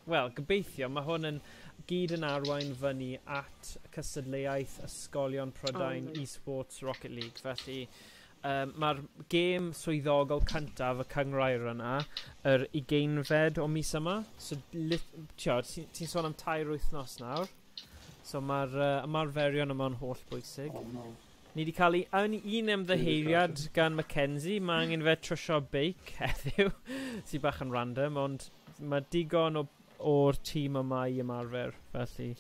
Wel, gobeithio, mae hwn yn gyd yn arwain fyny at cystadleuaeth Ysgolion Prydain eSports Rocket League. Felly, mae'r gêm swyddogol cyntaf y cynghrair yna, yr 20fed o mis yma. So, ti'n sôn am 3 wythnos nawr. So, mae'r ymarferion yma'n holl bwysig. Oh, no. Ni wedi cael un ymddiheuriad gan Mackenzie. Mae angen fe trwsio beic heddiw, sy'n bach yn random, ond mae digon o'r tîm yma i ymarfer, felly.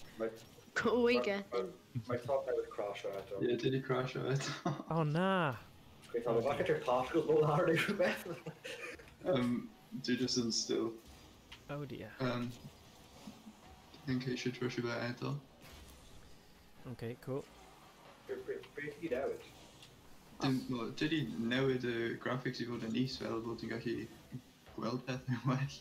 Go i Gethin. Mae Tom newydd crasio eto. Ie, dwi wedi crasio eto. O na! Falle trwy'r particles nôl ar neu rhywbeth. Dwi just yn still. Oh dear. Dwi'n ceisio trwsio fe eto. Okay, cool. Be ti newid? Dwi wedi newid y graphics i fod yn is fel bod ti'n gallu gweld pethau'n well.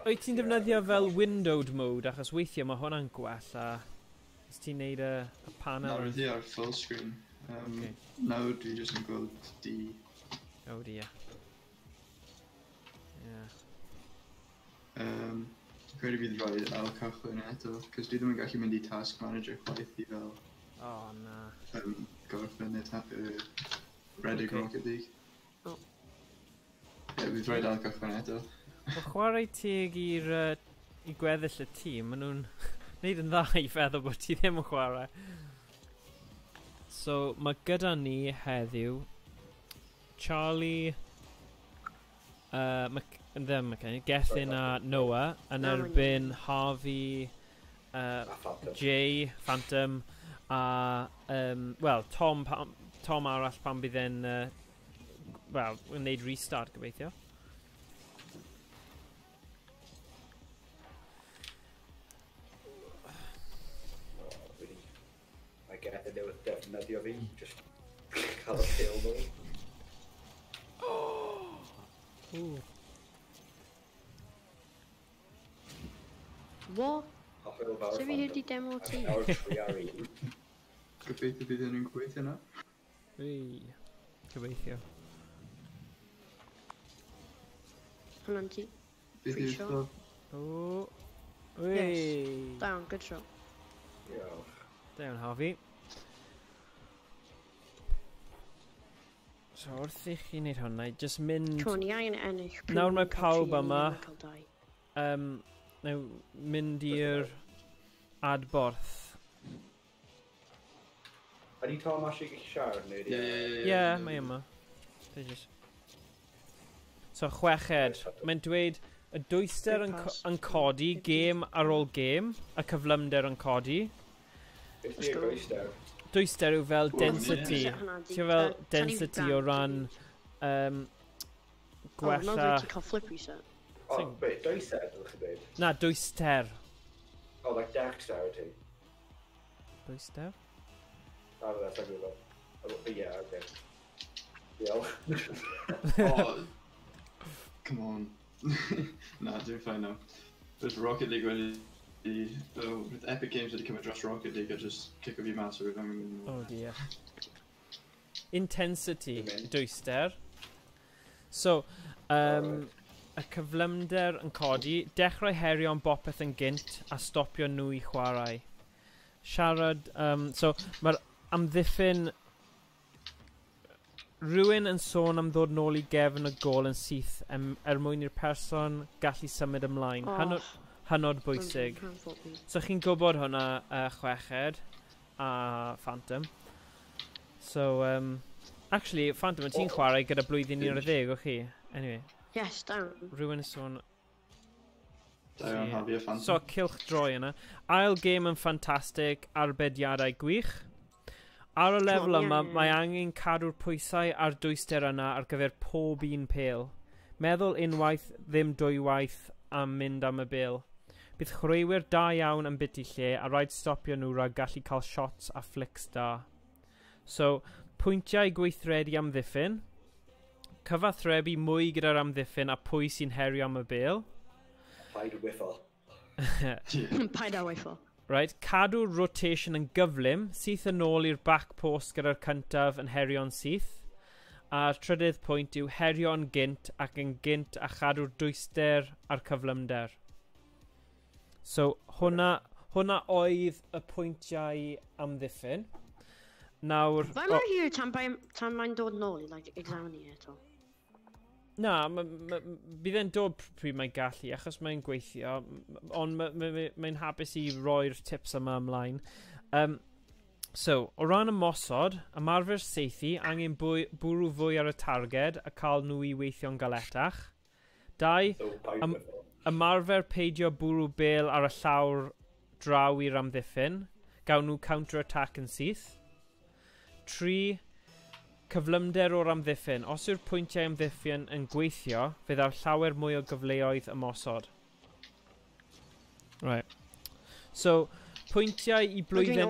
Wyt ti'n defnyddio fel windowed mode, achos weithiau mae hwnna'n gwell a os ti'n neud y panel... Nawr ydi ar full screen. Nawr dwi jyst yn gweld D. Oh dear. Yeah. Dwi'n credu bydd rhaid ail cychwyn eto, cos dwi ddim yn gallu mynd i task manager chwaith i fel... Oh na. Gorffen y redeg Rocket League. Oh. Ie, bydd rhaid ail cychwyn eto. Wel, chwarae teg i gweddill y tîm, maen nhw'n neud yn dda i feddwl bod ti ddim yn chwarae. So, mae gyda ni heddiw Charlie, Gethin a Noah yn erbyn Harvey, Jay, Phantom a, well, Tom arall pan bydd e'n, well, yn neud restart gobeithio. Mae Gethin newydd defnyddio fi, just cael y pêl nôl. Ooh. What? So fi wedi demo ti? Gobeithio bydd hyn yn gweithio na. Gobeithio. Hwnna'n ti. Beth yw'r shot? O. Yes. Down, good shot. Diolch. Down, Harvey. So, wrth i chi wneud hwnna, jyst mynd... Come on, ni angen ennill. Nawr mae pawb yma. Nawr, mynd i'r adborth. Ydy Tom actually gallu siarad neu? Ie, Ie, mae yma. So, chweched. Mae'n dweud y dwyster yn codi gêm ar ôl gêm, y cyflymder yn codi. Beth yw'r dwyster? Dwyster yw fel density. Ti'n fel density o ran gwella... O, ti'n cael flip reset. O, wait, dwyster ydych chi'n dweud? Na, dwyster. Oh, like dexterity. Dwyster? Na, that's like gwybod. Yeah, okay. Diolch. Oh, come on. Na, dwi'n fine now. There's Rocket League wedi... With Epic Games wedi cymryd dros Rocket League a just kick o fi mas o'r angen mynd. Oh dear. Intensity, dwyster. So, y cyflymder yn codi, dechrau herio am bopeth yn gynt a stopio nhw i chwarae. Siarad, so mae'r amddiffyn... Rhywun yn sôn am ddod nôl i gefn y gôl yn syth er mwyn i'r person gallu symud ymlaen. Oh. Hynod bwysig. So chi'n gwybod hwnna, chweched a Phantom. So, actually, Phantom, ti'n chwarae gyda blwyddyn 11, o'ch chi? Anyway. Yes, down. Rhywun yn sôn... Down, Harvey a Phantom. So, cylch droi yna. Ail gêm yn ffantastig, arbediadau gwych. Ar y lefel yma, mae angen cadw'r pwysau a'r dwyster yna ar gyfer pob un pêl. Meddwl unwaith, ddim dwywaith am mynd am y bêl. Bydd chwaraewyr da iawn yn biti lle a rhaid stopio nhw rhag gallu cael shots a flicks da. So, pwyntiau gweithredu amddiffyn, cyfathrebu mwy gyda'r amddiffyn a pwy sy'n herio am y bêl. Paid whiffo. Paid a whiffo. Right, cadw rotation yn gyflym, syth yn ôl i'r back post gyda'r cyntaf yn herio'n syth. A'r trydydd pwynt yw herio'n gynt ac yn gynt a chadw'r dwyster a'r cyflymder. So, hwnna oedd y pwyntiau amddiffyn. Nawr... Faint mor hir tan mae'n dod nôl i like, examine i eto? Na, bydd e'n dod pryd mae'n gallu, achos mae'n gweithio, ond mae'n hapus i roi'r tips yma ymlaen. So, o ran ymosod, ymarfer seithi, angen bwrw fwy ar y targed a cael nhw i weithio'n galetach. 2, ymarfer peidio bwrw bêl ar y llawr draw i'r amddiffyn, gawn nhw counter-attack yn syth. 3, cyflymder o'r amddiffyn. Os yw'r pwyntiau amddiffyn yn gweithio, fydd ar llawer mwy o gyfleoedd ymosod. Right. So, pwyntiau i blwyddyn...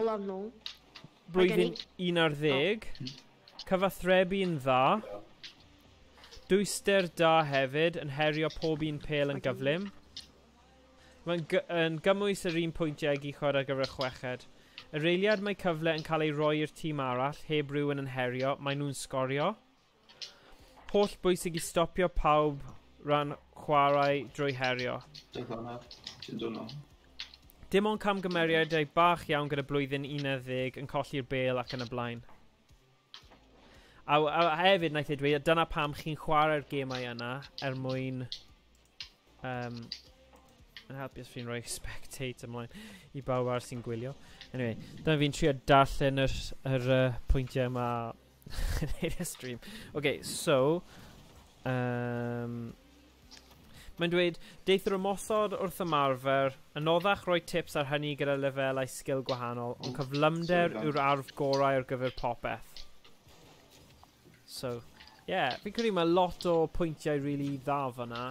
Blwyddyn 11, cyfathrebu'n dda, dwyster da hefyd yn herio pob un pêl yn gyflym. Mae'n yn gymwys yr un pwyntiau ag uchod ar gyfer y chweched. Yr eiliad mae cyfle yn cael ei roi i'r tîm arall, heb rhywun yn herio, maen nhw'n sgorio. Holl bwysig i stopio pawb ran chwarae drwy herio. Dim ond camgymeriadau bach iawn gyda blwyddyn 11 yn colli'r bêl ac yn y blaen. A hefyd, wnaeth e dweud, dyna pam chi'n chwarae'r gemau yna er mwyn... yn helpu os fi'n rhoi spectate ymlaen i bawb ar sy'n gwylio. Anyway, dyna fi'n trio darllen yr pwyntiau yma yn y stream. Okay, so... Mae'n dweud, deith yr ymosod wrth ymarfer, anoddach rhoi tips ar hynny gyda lefelau sgil gwahanol, ond cyflymder yw'r arf gorau ar gyfer popeth. So, yeah, fi'n credu mae lot o pwyntiau really dda fyna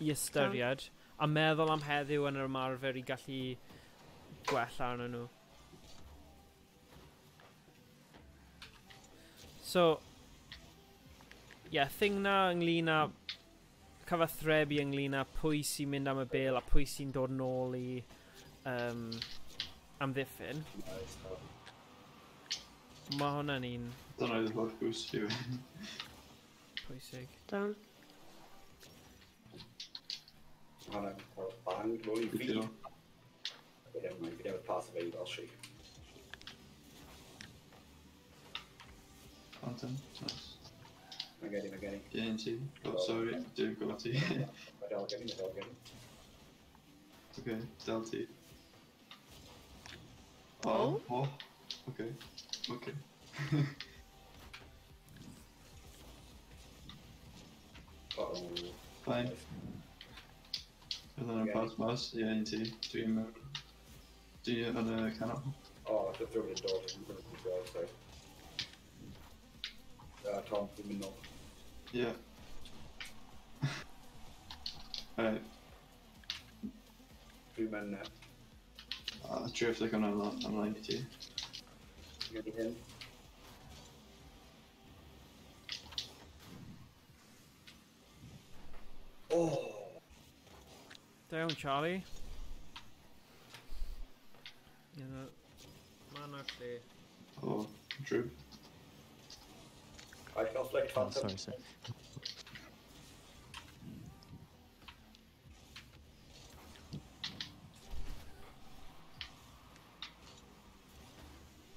i ystyried, a meddwl am heddiw yn yr ymarfer i gallu gwella arnyn nhw. So, yeah, thing na ynglyn â cyfathrebu ynglyn â pwy sy'n mynd am y bêl a pwy sy'n dod nôl i amddiffyn. Mae hwnna'n un... Dyna oedd y holl boost fi. Pwysig. Down. Hwnna'n bang nôl i fi. Fi ddim yn pas y fe i fel si. Phantom, nice. Mae gen i. Ie, un ti. Oh, sorry, dwi'n gwybod ti. Mae dal gen i. Oce, dal ti. Oh, oce, oce. Fine. Bydd yna'n pas mas, ie, un ti. Dwi'n dwi yn y canol. O, dwi'n rhywun yn dod yn gwybod, sorry. Tom, dwi'n mynd nôl. Ie. Right. Dwi'n mynd... Trio flick hwnna ymlaen i ti. Dwi'n hyn. Oh! Da iawn, Charlie. Man o'r lle. Oh, Drew. I felt like Phantom. Oh, sorry, sir.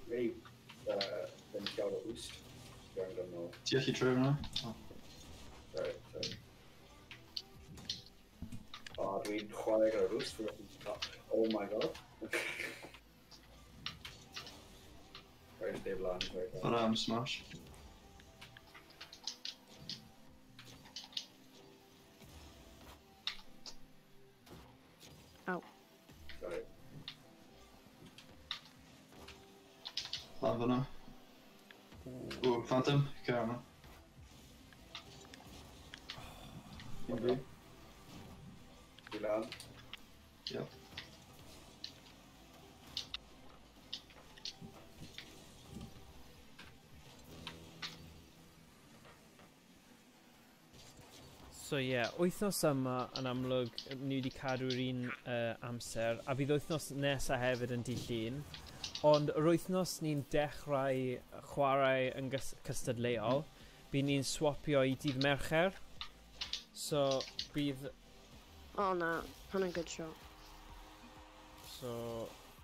Really, then gael o boost. Dwi'n don't know. Ti allu troi hwnna? Sorry, sorry. Oh, dwi'n chwarae gyda boost. Oh my god. Sorry, stay blind. But I'm smash. Oh. Sorry. Lan fyna. O, Phantom, cer yma. Un fi. Dwi lan. Yep. So ie, yeah, wythnos yma yn amlwg ni wedi cadw'r un amser, a bydd wythnos nesaf hefyd yn dydd Llun. Ond yr wythnos ni'n dechrau chwarae yn cystadleuol, bydd ni'n swapio i dydd Mercher. So, bydd... O na, hwnna'n good shot. So,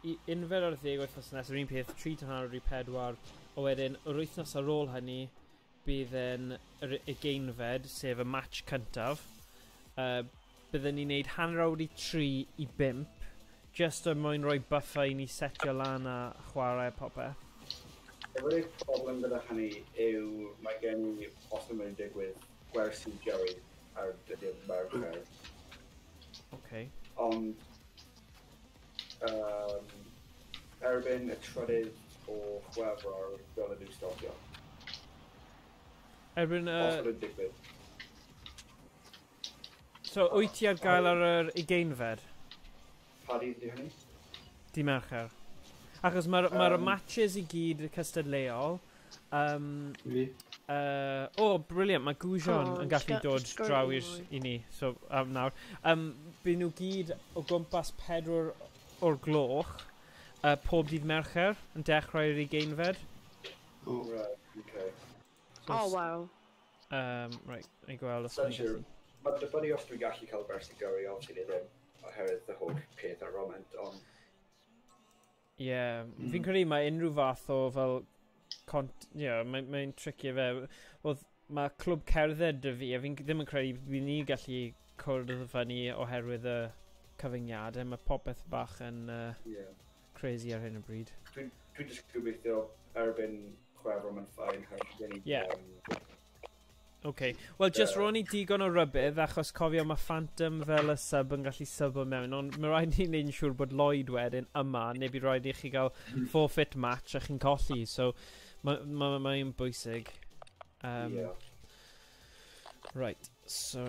unfed ar ddeg wythnos nesaf, yr un peth, 3:45, a wedyn, yr wythnos ar ôl hynny, bydd yn yr ugeinfed, sef y match cyntaf. Byddwn ni'n neud 2:30 i 5, just er mwyn rhoi buffer i ni setio lan a chwarae popeth. Yr unig problem gyda hynny yw mae gen i, os mae'n digwydd, gwersi gyrru ar dyddiad Mercher. Okay. Ond erbyn y 3rd o Chwefror, dylen nhw stopio. Erbyn y... Os mae'n digwydd. So, wyt ti ar gael ar yr ugeinfed? Pa dydd ydy hynny? Dydd Mercher. Achos mae'r matches i gyd cystadleuol. Fi? Oh, brilliant, mae Goujon yn gallu dod draw i ni. So, nawr. Bydd nhw gyd o gwmpas 4 o'r gloch pob dydd Mercher yn dechrau yr ugeinfed. Oh. Right, okay. So, oh, wow. Right, i gweld os mae'n gallu. Mae'n dibynnu os dwi'n gallu cael gwersi gyrru, obviously neu ddim, oherwydd y holl peth ar moment, ond... Ie, fi'n credu mae unrhyw fath o fel... Mae'n tricky fe. Oedd, mae clwb cerdded 'da fi, a fi'n ddim yn credu bydd ni gallu cwrdd fyny oherwydd y cyfyngiadau. Mae popeth bach yn crazy ar hyn o bryd. Dwi'n jyst gobeithio erbyn Chwefror mae'n fine. Ie. OK. Wel, just ro'n i digon o rybudd, achos cofio mae Phantom fel y sub yn gallu subo mewn, ond mae rhaid ni wneud yn siŵr bod Lloyd wedyn yma, neu bydd rhaid i chi gael forfeit match a chi'n colli, so mae'n bwysig. Right, so...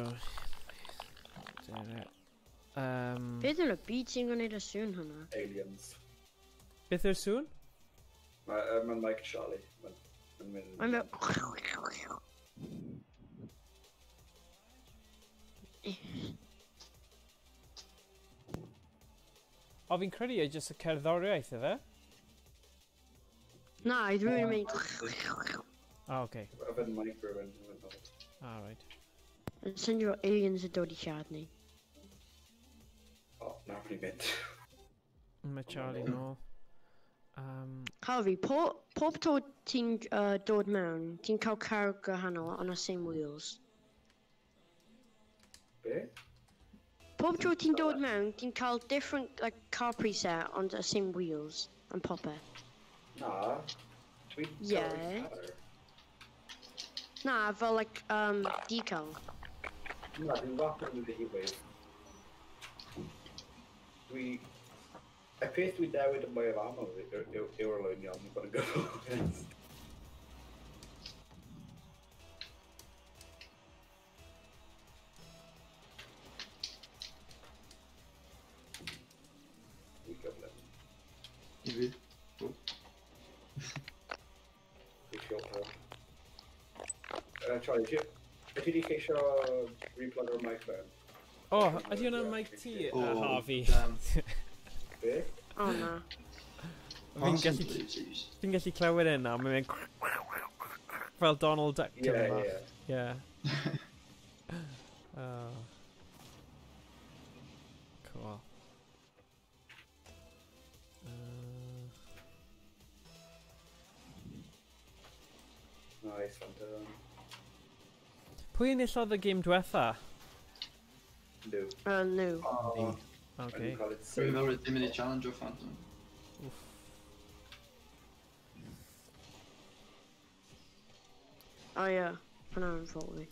Beth yw'r byd sy'n gwneud y sŵn hwnna? Aliens. Beth yw'r sŵn? Mae'n Mike Charlie. Mae'n fel... O, fi'n credu e jyst y cerddoriaeth, efe? Na, dwi'n mynd... Ah, oce. Fe'n mic rhywun. Ah, right. Yn swnio aliens yn dod i siarad ni. O, na, fi'n mynd. Mae Charlie nôl. Harvey, pob tro ti'n dod mewn, ti'n cael car gwahanol on the same wheels. Be? Pob tro ti'n dod mewn, ti'n cael different like, car preset on the same wheels and popeth. Na, dwi'n Yeah. Na, fel like, decal. Na, dwi'n fath yn mynd i weid. Dwi... Y peth dwi'n newid yn mwyaf aml yw'r olwynion, i bod yn gyfforddus. Dwi'n gyflym. I fi. Dwi'n siŵr pawb. Charlie, ti wedi ceisio replug o'r mic fewn? O, ydy hwnna'n mic ti, Harvey? Be? O, na. Fi'n gallu clywed e nawr, mae'n mynd fel Donald Duck. Ie, ie. Cool. Nice, Phantom. Pwy enillodd y gêm diwetha? Nhw. Nhw. Okay. Dwi'n meddwl ddim yn ei challenge o Phantom. Oof. O ie, hwnna'n fault fi.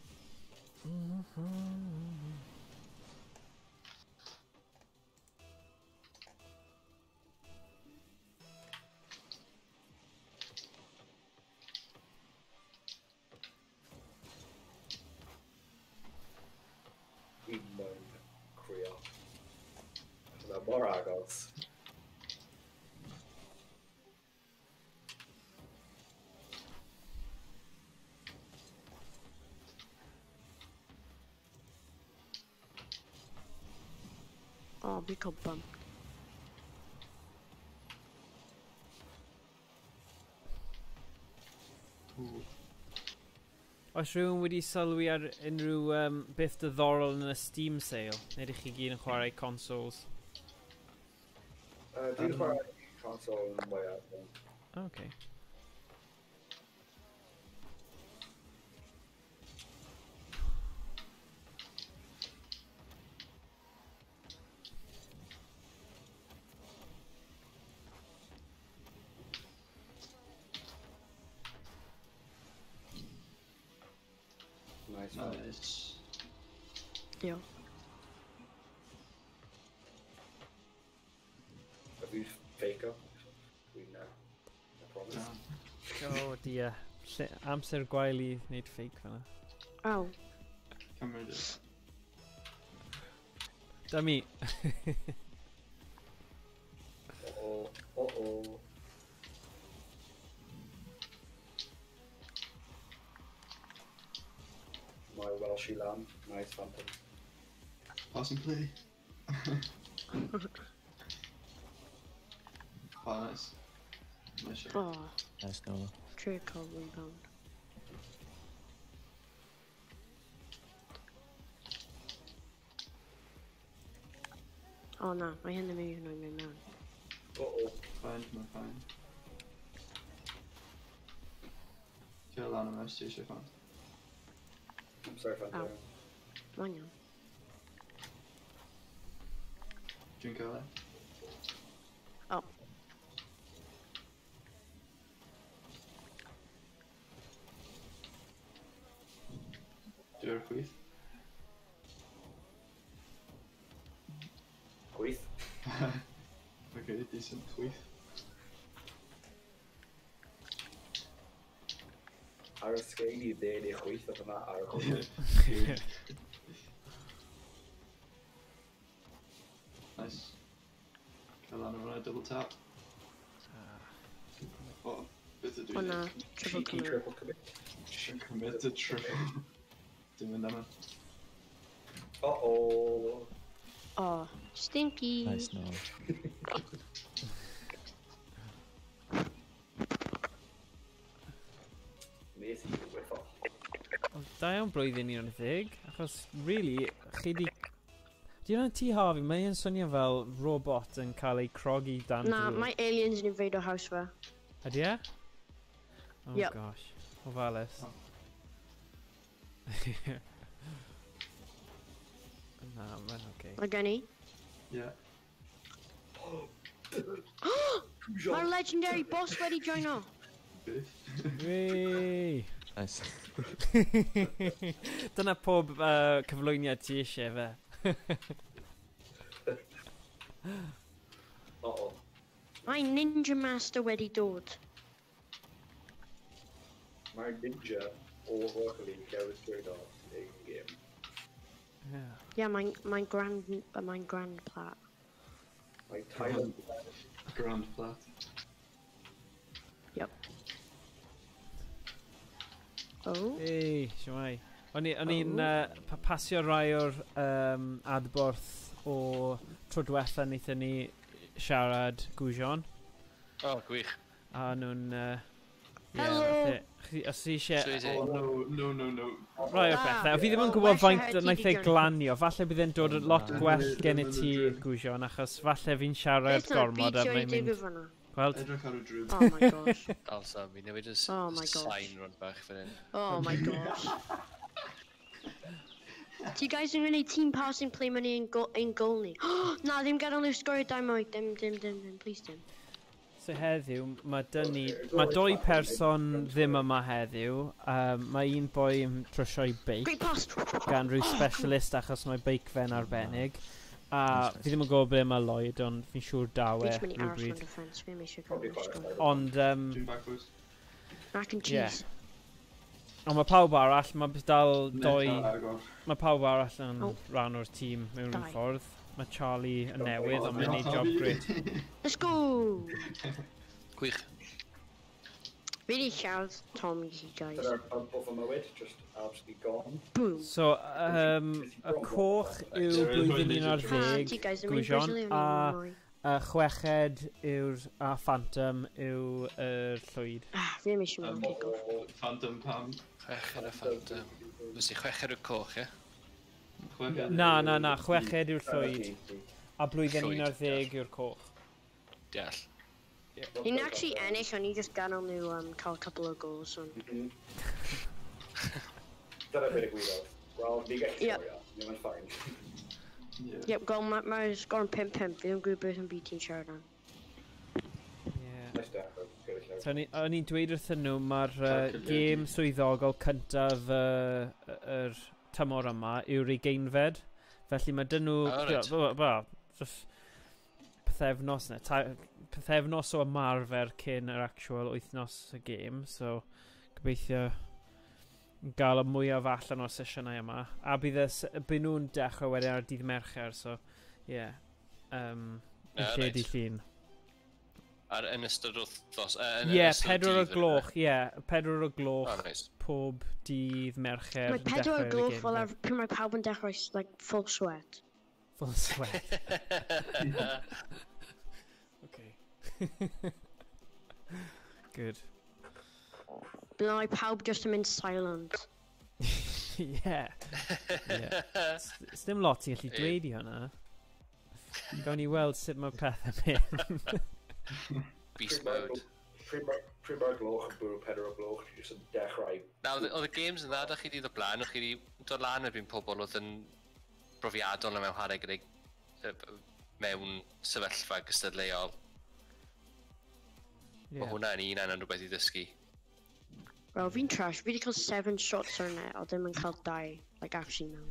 Dwi'n moyn crio. Hwnna mor agos. Oh, fi cael bump. Oes rhywun wedi sylwi ar unrhyw beth diddorol yn y Steam sale? Neu ydych chi gyd yn chwarae consoles? Dwi'n chwarae console yn mwyaf. Okay. Nice. Nice. Diolch. Have you fake up? We know. I promise. Oh dear. Amser gwael i wneud fake fan'na. Ow. Cymryd e. Dummy. Uh-oh. Uh-oh. My Welshie lamb. Nice phantom. Pass and play. Oh, nice. Nice shot. Oh. Nice, Noah. Trickle rebound. Oh no, mae hyn ddim yn oed mynd mewn. Uh-oh. Fine, mae'n fine. Ti'n lan yma, ti eisiau fan. I'm sorry, Phantom. Mae'n iawn. Dwi'n cael e. Oh. Dwi ar chwith. Chwith? Okay, decent chwith. Ar y sgein i dde neu chwith, oedd yna ar y chwith. Nice. Cael lan o hwnna, double tap. Oh, beth ydw O i'n na, neud? triple Cheeky commit. triple commit. Commit to triple. Dim mynd yma. Uh-oh. Oh, stinky. Nice, Noah. Nes i whiff off. Da iawn blwyddyn 11, achos, really, chi di... Do you know ti, Harvey, mae'n swnio fel robot yn cael ei crogi dan Na, dŵr. mae aliens yn invade o house fe. Ydy e? Oh Yep. gosh, ofalus. Oh. Na, mae'n oce. Mae gen i. Yeah. Mae'r legendary boss wedi joino. Beth? Wee! Nice. Dyna pob cyflwyniad ti eisiau fe. Uh-oh. Mae Ninja Master wedi dod. Mae'r ninja o Rocket League newydd joino in game. Yeah. Yeah, mae'n grand, mae'n grand plat. Mae Tyler Grand plat. Yep. Oh. Ei, siwmai. O'n i'n pasio rai o'r adborth o tro diwetha wnaethon ni siarad Gwsion. Oh, gwych. A nhw'n... Hello! Os ti eisiau... Oh, no, no, no, no. Rai o'r bethau. Fi ddim yn gwybod faint wnaeth ei glanio. Falle bydd e'n dod lot gwell gen i ti, Gwsion, achos falle fi'n siarad gormod a mae'n mynd... Gweld? Edrych ar y drwb. Oh my gosh. Dal Sam, fi newid y sain rhan bach fan hyn. Oh my gosh. Ti guys yn gwneud team passing play mewn ein goal ni. Na, ddim gadael nhw sgorio dau mwy. Dim, dim, dim, dim, please dim. So heddiw, mae dyn ni... Mae doi person ddim yma heddiw. Mae un boi yn trwsio'i beic. Great pass! Gan rhyw specialist achos mae beic fe'n arbennig. A fi ddim yn gwybod ble mae Lloyd, ond fi'n siŵr daw e rhywbryd. Ond... Dwi'n backwards. Mac and cheese. Ond mae pawb arall, mae dal doi... Mae pawb arall yn rhan o'r tîm mewn rhyw ffordd. Mae Charlie yn newydd, ond mae'n neud job great. Let's go! Gwych. Fi di siarad Tom i chi, guys. Dyna'r bump off fy mywyd, just absolutely gone. Boom. So, y coch yw blwyddyn 11, Gwsion, a chweched yw'r, a Phantom yw'r llwyd. Fi ddim eisiau mynd kick-off. Phantom pam. Chweched y Phantom. Fysi chweched yw'r coch, ie? Na, na, na, chweched yw'r llwyd. A blwyddyn 11 yw'r coch. Deall. Ni'n actually ennill, ond ni just gadael nhw cael couple of goals. Ond... Dyna beth y gwybod. Wel, fi gallu sgorio. Ni'n fine. Yep, gol, mae'r sgor yn 5-5. Fi ddim yn gwybod beth yn byd ti'n siarad am. So, o'n i'n dweud wrthyn nhw, mae'r gêm swyddogol cyntaf yr tymor yma yw'r ugeinfed. Felly mae dyn nhw... Well, just pythefnos, ne, pythefnos o ymarfer cyn yr actual wythnos y gêm. So, gobeithio gael y mwyaf allan o'r sesiynau yma. A bydd nhw'n dechrau wedyn ar dydd Mercher, so, ie. Yn lle dydd Llun. Ar yn ystod wythnos? Ie, 4 o'r gloch, ie. 4 o'r gloch pob dydd Mercher. Mae 4 o'r gloch fel ar pryd mae pawb yn dechrau, like, full sweat. Full sweat. Okay. Good. Bydd mae pawb just yn mynd silent. Ie. Sdim lot ti'n gallu dweud i hwnna. Gawn ni weld sut mae pethau'n mynd. Beast mode. Pryd mae'r gloch yn bwrw 4 o'r gloch, ti jyst yn dechrau. Na, oedd y games yn dda, da chi wedi dod blaen, o'ch chi wedi dod lan erbyn pobl oedd yn brofiadol mewn chwarae gyda mewn sefyllfa gystadleuol. Mae hwnna yn un yn rhywbeth i ddysgu. Wel, fi'n trash. Fi wedi cael 7 shots ar net, a ddim yn cael 2, like, actually mewn.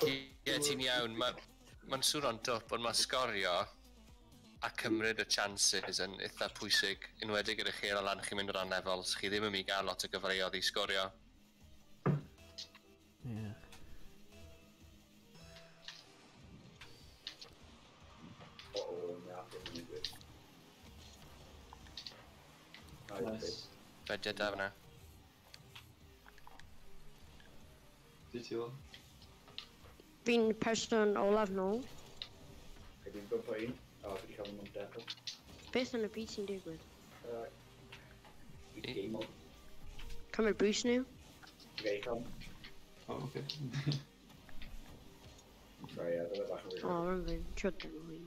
Ie, ti'n iawn. Mae'n sŵr o'n dwp, ond mae sgorio a cymryd y chances yn eitha pwysig. Enwedig gyda chi ar y lan chi'n mynd o ran lefels, chi ddim yn mynd i gael lot o gyfleoedd i sgorio. Ie. Nice. Rediad da fyna. Di ti o? Fi'n person olaf nôl. Fi'n gwybod un, a fi wedi cael mynd eto. Beth yn y byd sy'n digwydd? Game on. Cymryd boost nhw. Okay, come. Oh, okay. Sorry, yeah, dyna bach yn weird. O, rwy'n fi'n trio dim hwn.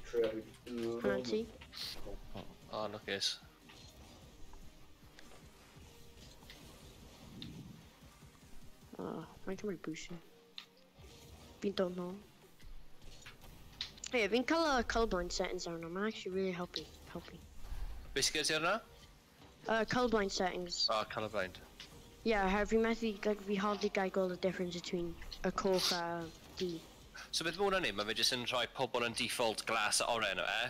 Trio... Hwnna ti? O, lwcus. O, mae'n cymryd boost nhw. Fi'n dod nôl. Ie, fi'n cael y colourblind settings arno. Mae'n actually really helpu. Be sy'n gyda ti arno? Colourblind settings. O, colourblind. Yeah, fi methu, like, fi hardly gael gweld y difference between y coch a du. So beth mae hwnna'n neud? Mae fe jyst yn rhoi pobl yn default glas a oren o e?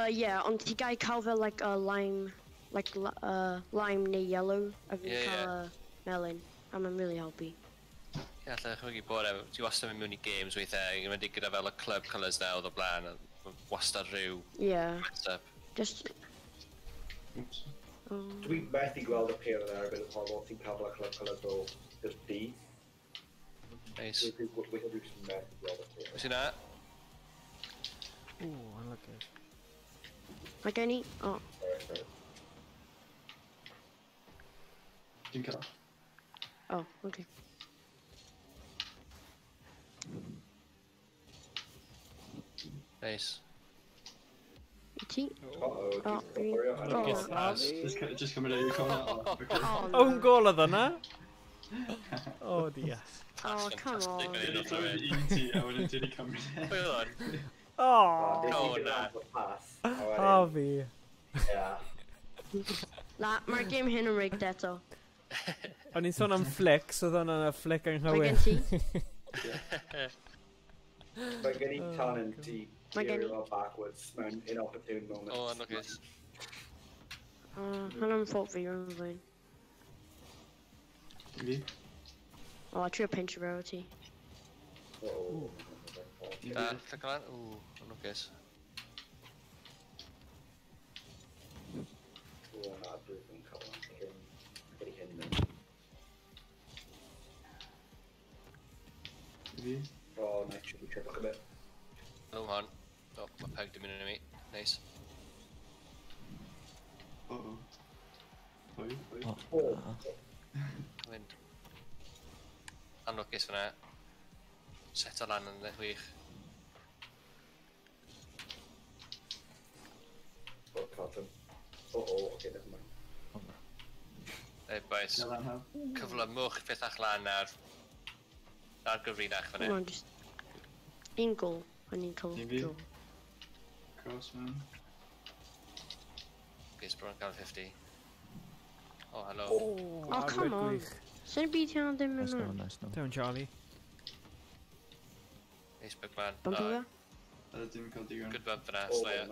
Yeah, ond ti gael cael fel, like, a lime, like, lime neu yellow, a fi'n cael melyn, a mae'n really helpu. Ie, allai ddychmygu bod e, ti wastad yn mynd mewn i games weithiau, yn enwedig gyda fel y club colours na oedd o blaen, wastad rhyw mess up. Just... Oops. Dwi'n methu gweld y pair yna erbyn y pobl sy'n cael fel y club colours o just D. Nice. Weithiau dwi'n just methu gweld y pair. Wyt ti na? Ooh, unlucky. Mae gen i... O. Dwi'n cael. Oh, okay. Nice. I ti? Uh-oh, Oh, Just cymryd ei corner. Own goal oedd yna? Oh dear. Oh, come on. Dwi wedi clywed un ti a wedyn dwi wedi cymryd e. Pwy oedd o'n? Oh! Oh, na. O fi. Na, mae'r game hyn yn rigged eto. O'n i'n sôn am flicks, oedd hwnna'n y flick anghywir. Mae gen ti? Mae gen i talent i Mae gen i... geario backwards mewn inopportune moments. O, anlwcus. Hwnna'n fault fi, rwy'n flaen. Fi? O, a trio pinch o ti. O. Da, llac lan. Ww, anlwcus. O, na, dwi ddim yn cael hyn. Gyda hyn mynd. Fi? O, nice, triple triple a bit. O, hon. O, mae peg di mynd yn i mi. Nice. Uh-oh. Pwy? Oh. Mynd. Anlwcus fyna. Set o lan yn wych. Oh, Carlton. Oh, okay, never mind. Ei, boys. Cyflymwch pethach lan ar gyfrinach fan hyn. Just un gol, a ni'n cael draw. Cross, man. Guys, bron cael 50. Oh, hello. Oh, come on. Sy'n byd hynna ddim yn yma. Nice, no. Down, Charlie. Nice big man. Bump o fe? Dim cael digon. Good bump fyna, Slayer.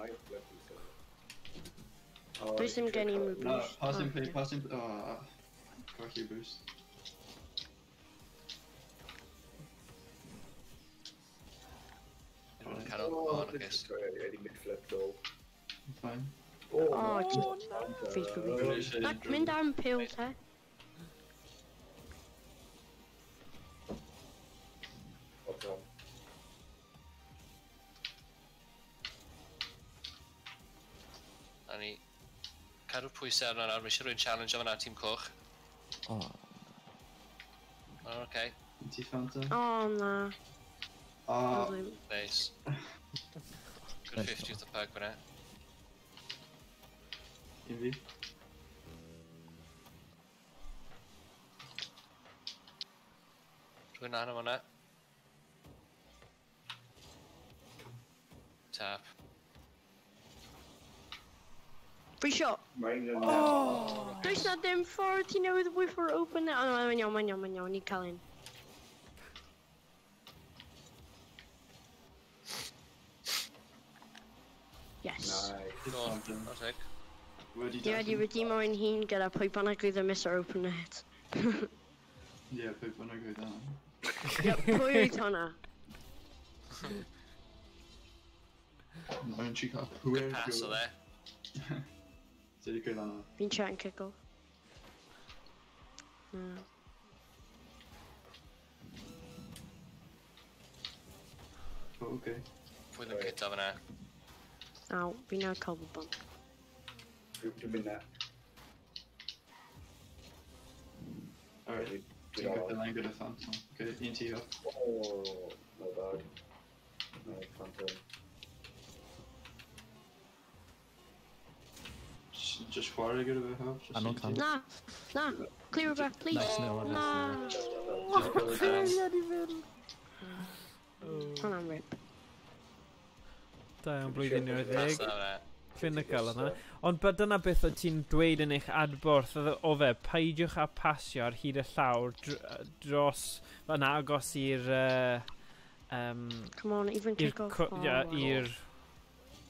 Does dim gen i unrhyw boost. No, passing play, passing play. Oh, colli boost. Oh, lwcus. Fine. Oh, just face for me. Mynd am pil te. A ni cadw pwysau arno nawr, mae eisiau rhywun challenge o fan'na, tîm coch. Oh. Oh, okay. Ti Fanta? Oh, na. Oh. Nice. Good 50 with the pug fan'na. Un fi. Rhywun lan o fan'na. Tap. Free shot! Oh! Does na ddim ffordd ti newydd whiffer open it. Oh, no, mae'n iawn, mae'n iawn, mae'n iawn, ni'n cael un. Yes. Nice. Nice. Ni wedi redeemo ein hun gyda pwy bynnag oedd yn miss ar open net. Ie, pwy bynnag oedd hwnna. Ie, pwy oedd hwnna? Mae'n tri cael pwy Good pass o dde. Did you go down? Fi'n chatting kick off. No. Oh, okay. Pwy ddim cyta fyna? Aw, fi'n nawr cael fy bump. Dwi'n mynd na. Alright, ti'n gwybod line gyda Phantom. Okay, un ti off. Oh, my bad. No, Phantom. Just chwarae gyda fe, help. Annog can. Na, na, clear fe, please. Nice, no, Na. Cleariad i fynd. Hwnna'n rip. Da iawn, blwyddyn newydd ddeg. Pass na. Clinical yna. Ond dyna beth o ti'n dweud yn eich adborth o fe, peidiwch â pasio ar hyd y llawr dros, yn agos i'r... Come on, even kick off. I'r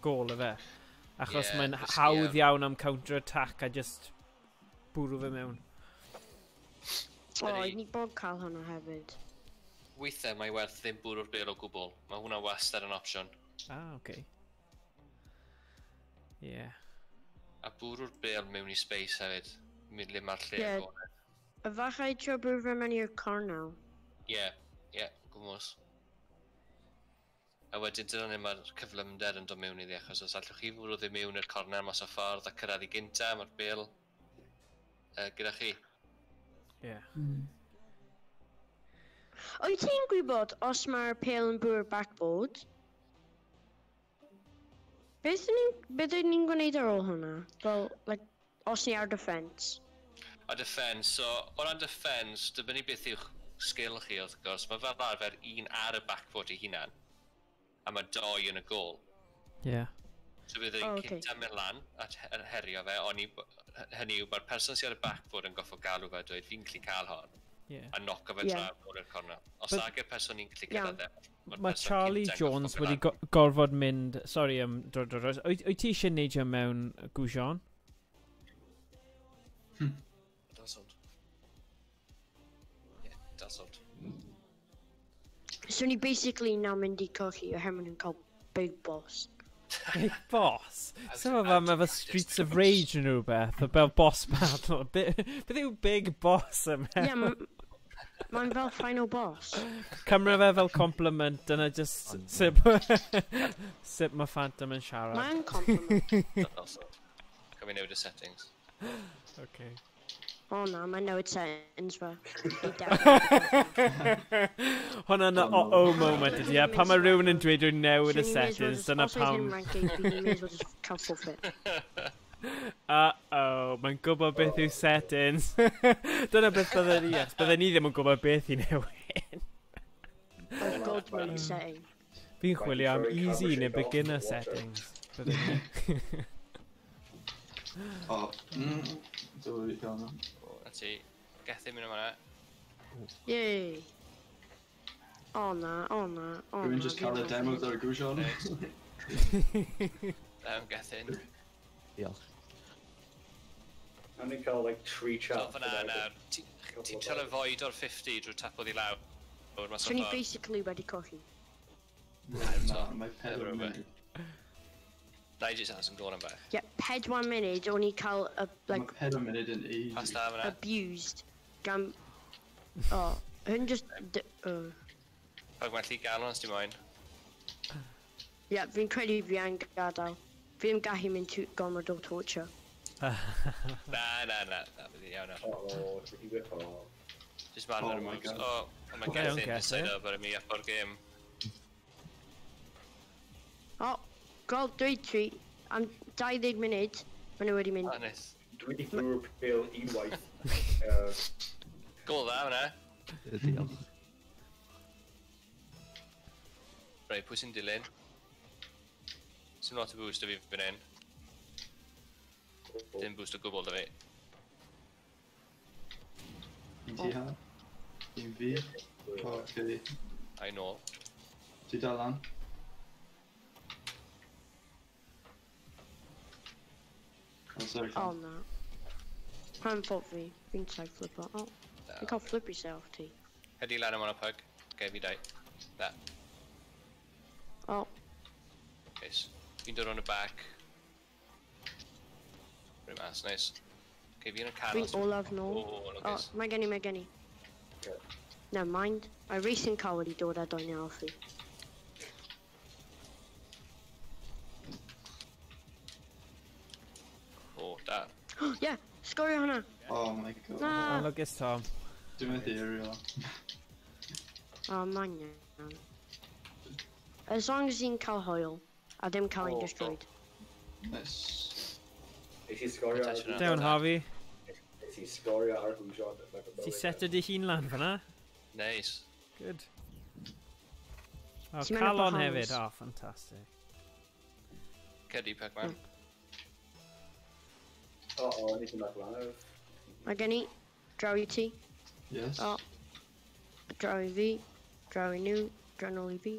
gôl y fe. Achos mae'n hawdd iawn am counter-attack a just bwrw fe mewn. O, ni bod cael hwnna hefyd. Weithiau mae werth ddim bwrw'r bêl o gwbl. Mae hwnna wastad yn opsiwn. Ah, oce. Ie. A bwrw'r bêl mewn i space hefyd. Le mae'r lle agored. Efallai trio bwrw fe mewn i'r cornel. Ie, ie, gwmws. A wedyn dyna ni mae'r cyflymder yn dod mewn iddi, achos os allwch chi fwrw ddim mewn i'r cornel mas o ffordd a cyrraedd i gynta, mae'r bêl gyda chi. Ie. Wyt ti'n gwybod os mae'r pêl yn bwrw'r backboard? Beth ydyn ni'n gwneud ar ôl hwnna? Fel, like, os ni ar defence? Ar defence, so o ran defence, dibynnu beth yw'ch skill chi wrth gwrs, mae fel arfer un ar y backboard ei hunan, a mae doi yn y gôl. Ie. So fydd un cynta mynd lan a herio fe, ond hynny yw, mae'r person sydd ar y backboard yn goffo galw fe a dweud, fi'n gallu cael hon. A knock o fe draw nôl i'r cornel. Os nag yw'r person ni'n gallu cyrraedd e, Mae Charlie Jones wedi gorfod mynd... Sorry am dod dros. Wyt ti eisiau neidio mewn Goujon? Dazzled. Yeah, dazzled. So ni basically nawr mynd i colli oherwydd nhw'n cael Big Boss. Big Boss? So fe mae fe Streets of Rage yn rhywbeth, o fel boss battle. Beth yw Big Boss yma? Ie, mae'n fel final boss. Cymra fe fel compliment, dyna just sut mae Phantom yn siarad. Mae'n compliment. Gaf i newid y settings. Okay. O na, mae'n newid settings fe. Hwna'n uh-oh moment ydi, e? Pan mae rhywun yn dweud rwy'n newid y settings, dyna pam... Os oedd hyn rank 8, fi'n may as well just cael forfeit. Uh-oh, mae'n gwybod beth yw settings. Dyna beth bydden ni, yes. Bydden ni ddim yn gwybod beth i newid. I've got mode setting. Fi'n chwilio am easy neu beginner settings. Bydden ni. O, dylwn i cael yna. O, na ti. Gethin mynd yma. Yay! O na, o na, o na. Rwy'n just cael y demo ar y gwsion. Gethin. Diolch. I'm gonna cael like 3 chats. So fyna nawr, ti'n trio avoid o'r 50 drwy tapo ddi lawr. So ni basically wedi colli. Na, mae 4 munud. Na i jyst aros yn gôn am bach. Ie, 4 munud o'n i cael, like... Mae 4 munud yn ages. Pas da fyna. Abused. Gan... O, hyn just... Pag mae'n lli galon os ti moyn. Ie, fi'n credu fi yn gadael. Fi ddim gallu mynd gormod o torture. Na, na, na, na, bydd i iawn nawr. O, dwi wedi o. Just man ar y moves. O, mae Gethin decide up ar y mi up o'r game. O, gol 2-3, am 20 munud, maen nhw wedi mynd. O, nice. Dwi wedi bwrw pêl unwaith. Gol dda fyna. Diolch. Reit, pwy sy'n dilyn? Sim lot o boost o fi fan hyn. Dim boost o gwbl da fi. Un ti ha? Un fi? O, okay. I know. Ti dal lan? Oh, sorry. Oh, na. Rhan fault fi. Fi'n side flipper. Oh, you can't flip yourself, ti. Ydy lan am hwnna, Pug. Okay, fi dau. Na. Oh. Nice. Fi'n dod on y back. Rwy'n mas, nice. Okay, fi yn y canol. Fi'n olaf nôl. Oh, lwcus. Oh, mae gen i, mae gen i. Never mind. Mae racing car wedi dod a doi nawr fi. Oh, da. Yeah, sgorio hwnna. Oh my god. Na. Anlwcus, Tom. Dwi'n methu aerial. Oh, mae'n iawn. As long as hi'n cael hwyl, a ddim cael ein destroyed. Nice. Nes i sgorio ar... Down, Harvey. Nes i sgorio ar Hwsion. Ti seto dy hun lan fyna? Nice. Good. Oh, Calon hefyd. Oh, fantastic. Cedi, Pac-Man. O, nes i'n lan. Mae gen i, draw i ti. Yes. O, draw i fi, draw i nhw, draw nôl i fi.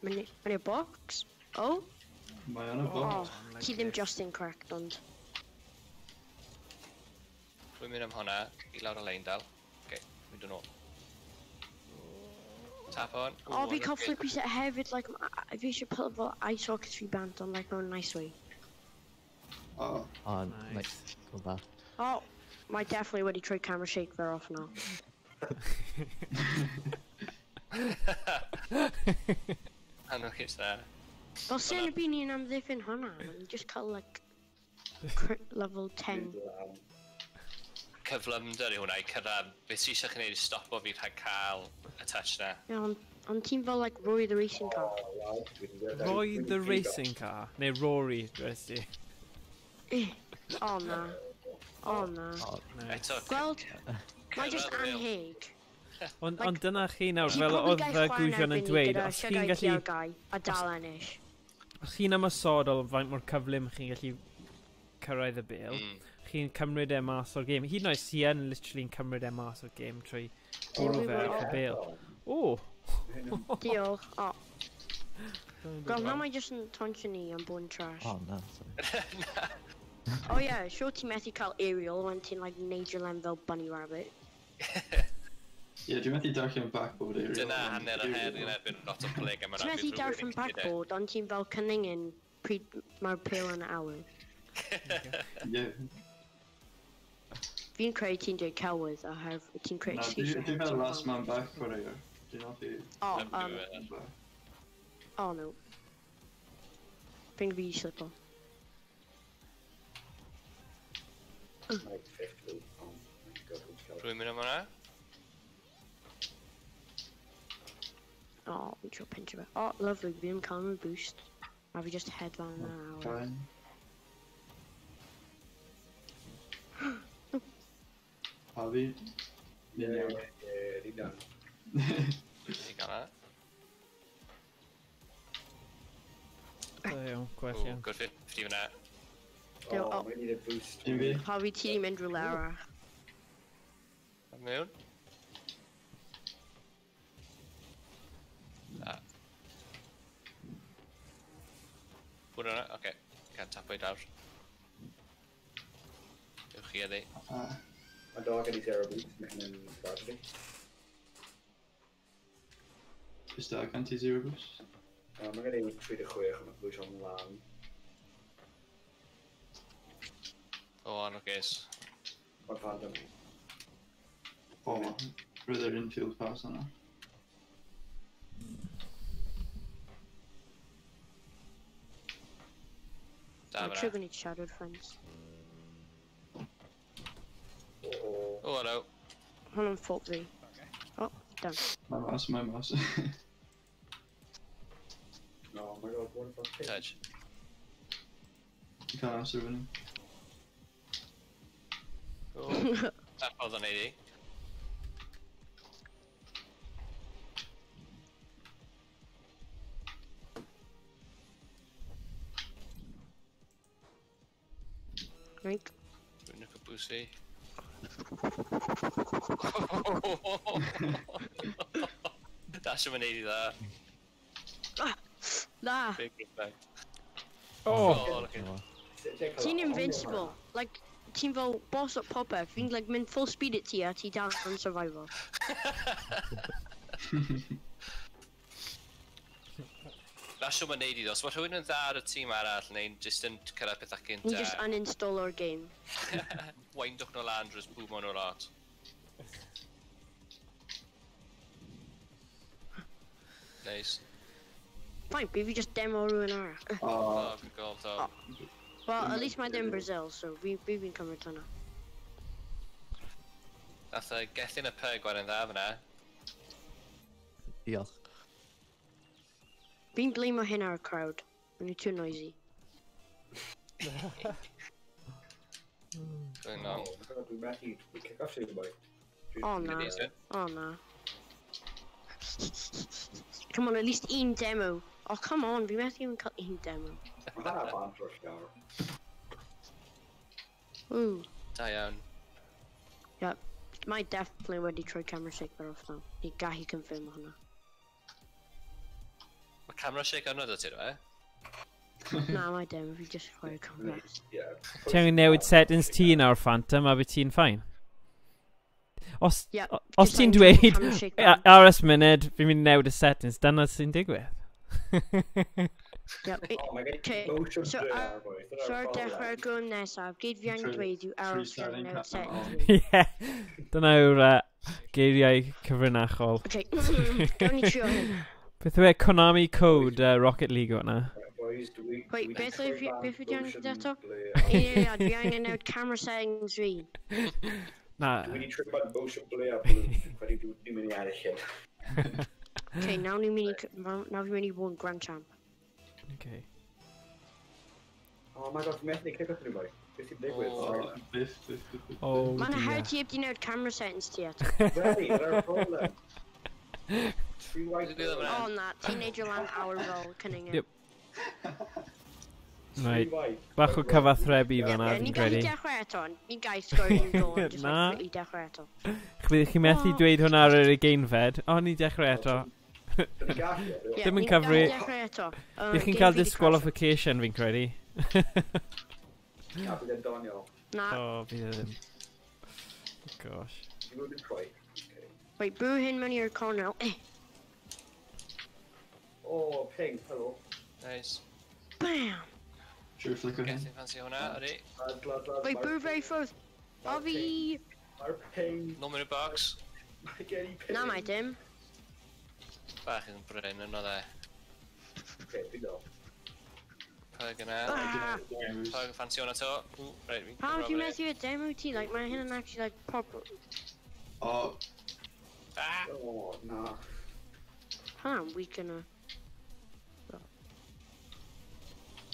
Mae'n i'r box. O. Mae yn y box. Oh, ti ddim just yn correct, ond. Dwi'n mynd am hwnna, i lawr y lein dal. Okay, mynd yn ôl. Tap on. O, fi cael flippy set hefyd, like, fi eisiau put fel ice hockey fi bant on, like, mewn nice way. Oh. Oh, nice. Cool da. Oh, mae definitely wedi troi camera shake fe off now. Anwchus na. Fel sy'n y byd ni'n amddiffyn hwnna, mae'n just cael, like, level 10. Cyflymder i hwnna i cyrraedd. Beth sy eisiau chi wneud i stopo fi rhag cael y touch na. Ie, ond ti'n fel, like, Roy the Racing Car. Roy the Racing Car? Neu Rory, dweud ti. O na. O na. Gweld, mae just anheg. Ond dyna chi nawr, fel oedd Gwsion yn dweud, os chi'n gallu... A dal ennill. Os chi'n ymosodol faint mor cyflym chi'n gallu cyrraedd y bêl, chi'n cymryd e mas o'r gêm. Hyd yn oed ti yn literally'n cymryd e mas o'r gêm trwy bwrw fe off y bêl. O! Diolch. O. Gweld, na mae jyst yn tauntio ni am bod yn trash. Oh, na, sorry. Oh yeah, sure ti'n methu cael aerial when ti'n like neidio lan fel bunny rabbit. Ie, dwi'n methu darllen backboard aerial. Dyna hanner y her yn erbyn lot o pleg am yr Ti'n methu darllen backboard, ond ti'n fel cynningen pryd mae'r pêl yn y awyr. Ie. Fi'n credu ti'n dweud celwydd oherwydd ti'n creu excuse. Na, dwi'n fel last man back chwaraewr. Dwi'n hoffi... O, oh no. Fi'n fi slipper. Like 50. Oh my god, dwi'n cael. Rwy'n mynd am hwnna? Oh, fi'n trio pinch fe. Oh, lovely, fi ddim cael yn boost. A fi just hedfan yn awr. Fine. Harvey. Ie, Ni'n iawn. ie, ni'n iawn. Ti gael na? Da iawn, gwell Ooh, iawn. good 50 fyna. Duw, Oh, oh. we need a boost. Un fi. Harvey, ti di mynd rhywle arall. Mewn. Na. Pwr yna, oce. Cael tapo i lawr. Ewch chi eddi. Ah, Mae dog yn ei zero boost, mae hynny'n tragedy. Is da gan ti zero boost? Mae gen i 36, ond mae boost o'n lan. O, anwgus. Mae'n phantom. O, roedd yr infield pass yna. Da I'm sure fyna. gonna need shadow defense. O, O, hello. Hwnna'n fault fi. Oh, done. Mae mas, mae mas. no, my god, what the fuck? Touch. Ti'n cael amser fyny. O, tapodd o'n neud i. Right. Dwi'n licio boost fi. Dash am yn neud i dda. Na! Big respect. Oh! Oh, look at Ti'n invincible. Like, ti'n fel boss at popeth. Fi'n like, mynd full speed at ti a ti dal yn survival. Dash am yn neud i ddo. Os mae rhywun yn dda ar y tîm arall, neu'n just yn cyrraedd pethau Ni cynta, just uninstall o'r game. windwch nhw lan drwy'r bwmo nhw lot. Nice. Fine, bydd fi just demo rhywun arall. O, Oh, good goal, Tom. Well, at least mae dim Brazil, so fi'n cymryd hwnna. Nath y Gethin y Pug waren dda fyna. Diolch. Fi'n blame o hyn ar y crowd. Maen nhw too noisy. Going long. Oh my god, dwi'n methu, dwi'n kick off sy'n boi. Oh na. Good evening. Oh na. Come on, at least un demo. Oh, come on, fi methu even cael un demo. Mae hwnna bant rush nawr. Ooh. Da iawn. Yep. Mae definitely wedi troi camera shake fer off now. Ni gallu confirm hwnna. Mae camera shake arno do ti, dwi? Na, mae dim. Fi just chwarae camera. Ie. Ti angen newid settings ti nawr, Phantom, a bydd ti'n fine. Os, Ie, os just ti'n angen dweud, camera shake ban. aros munud, fi'n mynd i newid y settings, dyna sy'n digwydd. Yep. Oh, mae gen i Okay, motion so blur ar- ar boi. Dyna'r So ar problem. dechrau'r gwn nesaf, gyd fi angen Trwy- dweud yw aros trwy gan starting newid cap settings fi. Ie, dyna yw'r geiriau cyfrinachol. Okay, gawn ni trio hyn. Beth yw e Konami Code Rocket League o'na? Boys, dwi... Wait, dwi beth troi oedd fi- bant beth wyt ti angen motion eto? blur ar- Eiliad, fi angen newid camera settings fi. Na, Dwi wedi troi bant motion blur ar blue. Dwi'n credu dwi'n mynd i ennill hyn. Okay, nawr ni'n mynd i, nawr fi'n mynd i bod yn Grand Champ. okay. Oh my god, dwi'n methu kick off nhw boi. Beth sy'n digwydd? Oh. Sorry. O, biff, biff, biff, biff. Oh Mae'n dear. hawdd ti heb di newid camera settings ti eto. Ready, dyna'r problem. Tri white Digwydd blur. yma. O na, ti'n neud your lan awr fel cynningen. Yep. Tri Right. white. Bach o cyfathrebu Yep, fan'na, ie, fi'n Ni'n gallu credu. dechrau eto, ni'n gallu sgorio un gol, just Na. like quickly dechrau eto. Chwi chi methu Oh. dweud hwnna ar yr ugeinfed. O, ni dechrau eto. Dwi'n gallu, ydw. Ie, Ddim yn ni'n cyfri- gallu dechrau eto. Bych chi'n game cael fi 'di disqualification, fi'n credu. Na, bydd e'n doniol. crasio. Na, O, bydd e ddim. Gosh. Dwi'n mynd i troi. Okay. wait, bwrw hyn mewn i'r cornel. Eh, Oh, ping, hello. Nice. bam! Sure, flicker hyn. Gethin fancy hwnna, ydy. Lad, lad, lad. Wait, mae'r bwrw fe i ffwrdd. Mae'r Ofi! ping. Mae'r ping. Nôl mewn y box. Mae gen i ping. Na, mae dim. Bach yn bryn yno dde. Okay, dwi'n dod. Pug yna. Pug ffansi hwnna to. Pam ti'n methu y demo ti? Like, mae hyn yn actually like proper... Oh. Ah! Oh, na. Pam, weak yna.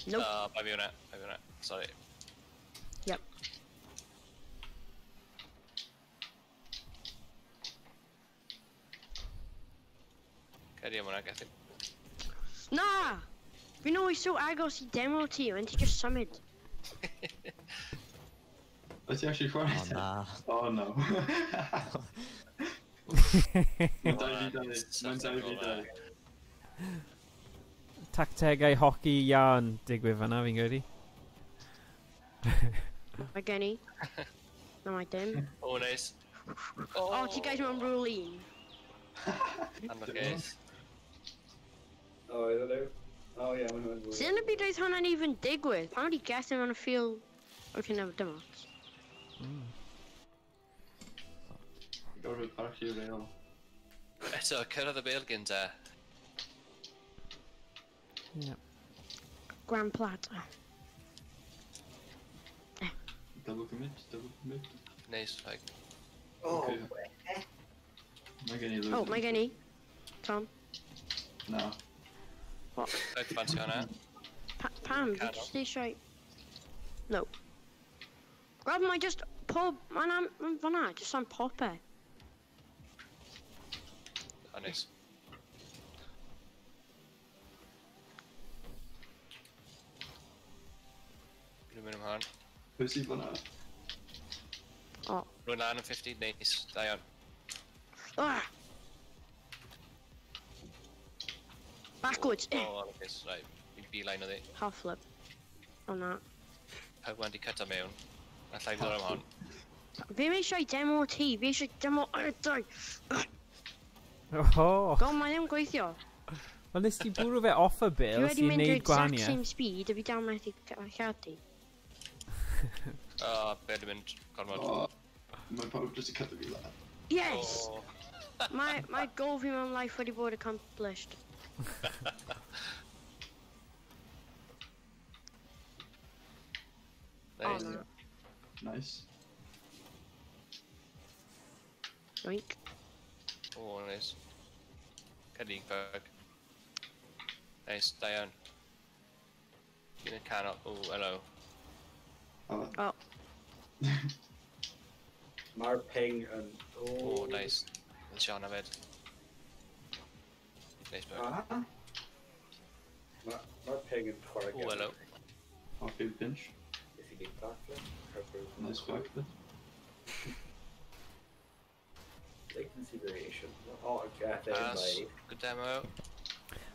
Nope. Oh, bai fi hwnna, bai fi hwnna. Sorry. Yep. Cedi am hwnna, Gethin. Na! Fi'n always so agos i demo ti, and ti just symud. Wyt ti actually chwarae? Oh, na. Oh, no. Mae'n 2v2. Mae'n 2v2. Tactegau hoci iawn digwydd fan'na, fi'n credu. Mae gen i. Na, mae dim. Oh, nice. Oh, ti guys mewn rule un. Anlwcus. Oh, is it nhw? Oh, yeah, maen nhw'n Sut yn y byd oedd hwnna'n even digwydd? Pam wedi Gethin mewn y feel... Okay, no, dim ots. Gorfod parchu reol. Eto, cyrraedd y bêl gynta. Yeah. Grand Plata. Double commit, double commit. Nice, like. Oh, Okay. Mae gen i lose. Oh, mae gen i. Tom. Na. Pug ffansi hwnna. Pam, fi Canol. jyst eisiau... No. Gweld, mae just pob... Mae'n am... Mae'n fan'na, just am popeth. Oh, nice. Dwi'n mynd am hon. Pwy sydd fan'na? Oh. Rwy'n lan yn 50, nice. Da iawn. Ah! Backwards. Oh, anlwcus. Right, fi'n beeline o ddi. Half flip. Oh na. Pug wedi cyta mewn. Alla i ddod am hon. Fi eisiau demo ti, fi eisiau demo... Oh! Go, mae ddim gweithio. Wel, nes ti bwrw fe off y Fi bil wedi sy'n mynd neud drwy exact gwahaniaeth. same speed, a fi dal methu chadu. Oh, be dwi'n mynd gormod. Oh, mae pawb jyst yn cyda fi lan. Yes! Oh. Mae goal fi mewn life wedi bod accomplished. Oh Nice. na. Nice. Yoink. Oh, nice. Cedi, Pug. Nice, da iawn. Un yn canol. Oh, hello. Oh. Oh. Mae'r ping yn... Oh, nice. Yn Sian hefyd. Nice, Pug. Ah. Mae'r ping yn chwarae Oh, hello. Off you pinch. Nes i gyd backflip. Nice backflip. Latency variation. Oh, Gethin, Pass. bai. Good demo.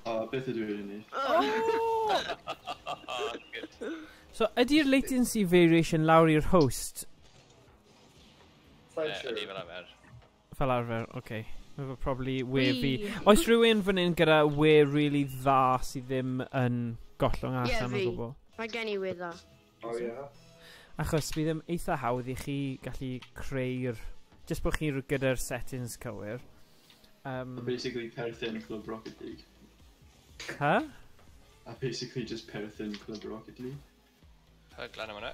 Oh, beth ydw i'n neud? Oh! Oh, good. So, ydy'r latency variation lawr i'r host Sa'n Ie, siŵr. ydi fel arfer. fel arfer? Okay. Mae fe probably we fi. Wee. Oes rhywun fan hyn gyda we really dda sydd ddim yn gollwng Ie, allan o fi. gwbl? Mae gen i we dda. Oh, yeah. Achos bydd yn eitha hawdd i chi gallu creu'r... Just bod chi gyda'r settings cywir. Basically perthyn Club Rocket League. Huh? A basically just perthyn Club Rocket League. Pug lan am hwnna.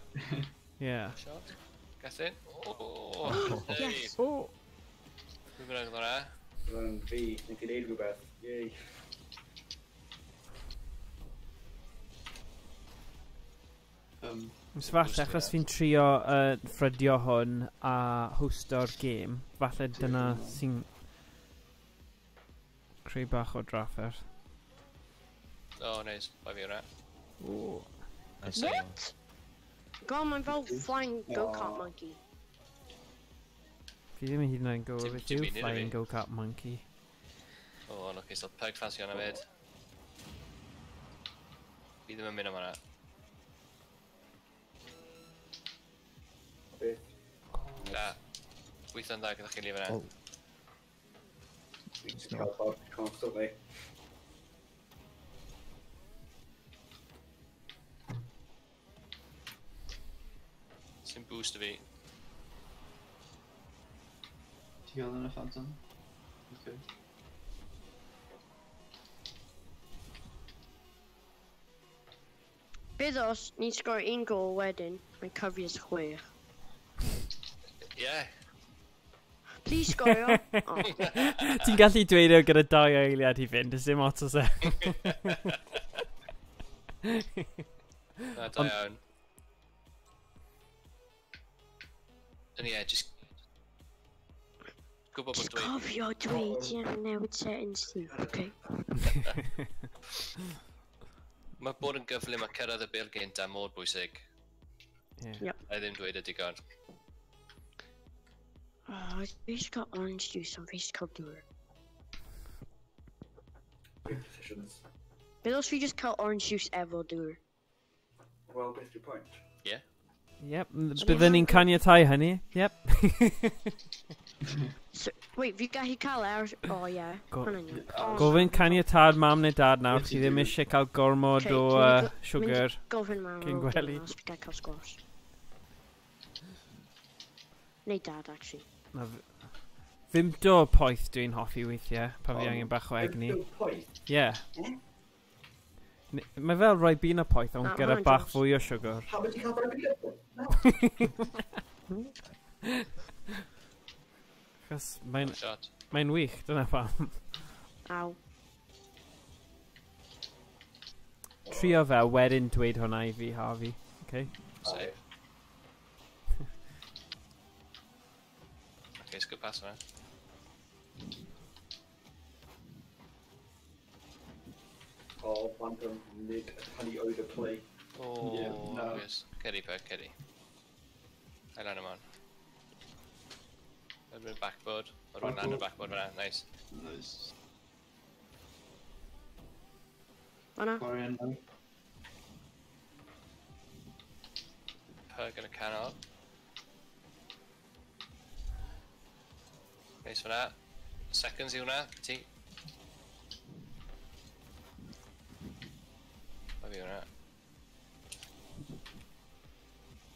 Yeah. Shot. Gethin. Oh, Yes. Oh! Dwi'n mynd hwnna. Rhan fi, nes i neud rhywbeth. Yay. So falle, achos fi'n trio ffrydio hwn a hosto'r gêm, falle dyna sy'n creu bach o drafferth. Oh, nice. Bai fi hwnna. Oh. Nice. What? Go, mae'n fel flying go-kart Aw. monkey. Fi ddim yn hyd yn oed yn gwybod beth Dim yw byd iddo flying fi. go-kart monkey. Oh, look, so Pug fancy hwnna fyd. Fi ddim yn mynd am hwnna. Beth? Da. Gweithio'n dda gyda chi li fyna. Oh. Fi'n just cael bug constantly. Sy'n boost o fi. Ti'n gael yna Phantom? Okay. Bydd os ni'n sgorio un gol wedyn, mae'n cyfri as 6. Yeah. Please sgorio. Oh. Ti'n gallu dweud o gyda 2 eiliad i fynd, does dim ots os e. Na, da iawn. Ond ie, just... Gwybod bod dweud... Cofio dweud ti angen newid settings ti, okay. Mae bod yn gyflym a cyrraedd y bêl gynta mor bwysig. Yeah. Yep. A ddim dweud y digon. Oh, fi eisiau cael orange juice ond fi eisiau cael dŵr. Big decisions. Beth os fi just cael orange juice efo dŵr? Wel, beth yw'r pwynt? Yeah. Yep, byddwn ni'n caniatáu hynny. Yep. So, wait, fi gallu cael e ar... Oh, yeah. Hwnna'n iawn. Gofyn caniatâd mam neu dad nawr, chi ddim eisiau cael gormod o sugar. Gofyn mam cyn gwely. Os fi gael cael sgwrs. Neu dad, actually. Fimto poeth dwi'n hoffi weithiau, pan fi angen bach o egni. Fimto poeth? Yeah. Mae fel Ribena poeth, ond gyda bach fwy o sugar. Pam wyt ti'n cael Ribena poeth? Achos mae'n wych, dyna pam. Aw. Trio fe, wedyn dweud hwnna i fi, Harvey. Okay? Safe. Okay, it's a good pass, man. Oh, Phantom mid honey odor play. Oh, yeah, no. Yes. Ceri, Peg, Ceri. I lan yma. Rwy'n backboard. Rwy'n lan y backboard fyna, nice. Nice. Fanna. Peg yn y canol. Nice fyna. Seconds i hwnna, ti. Fi hwnna.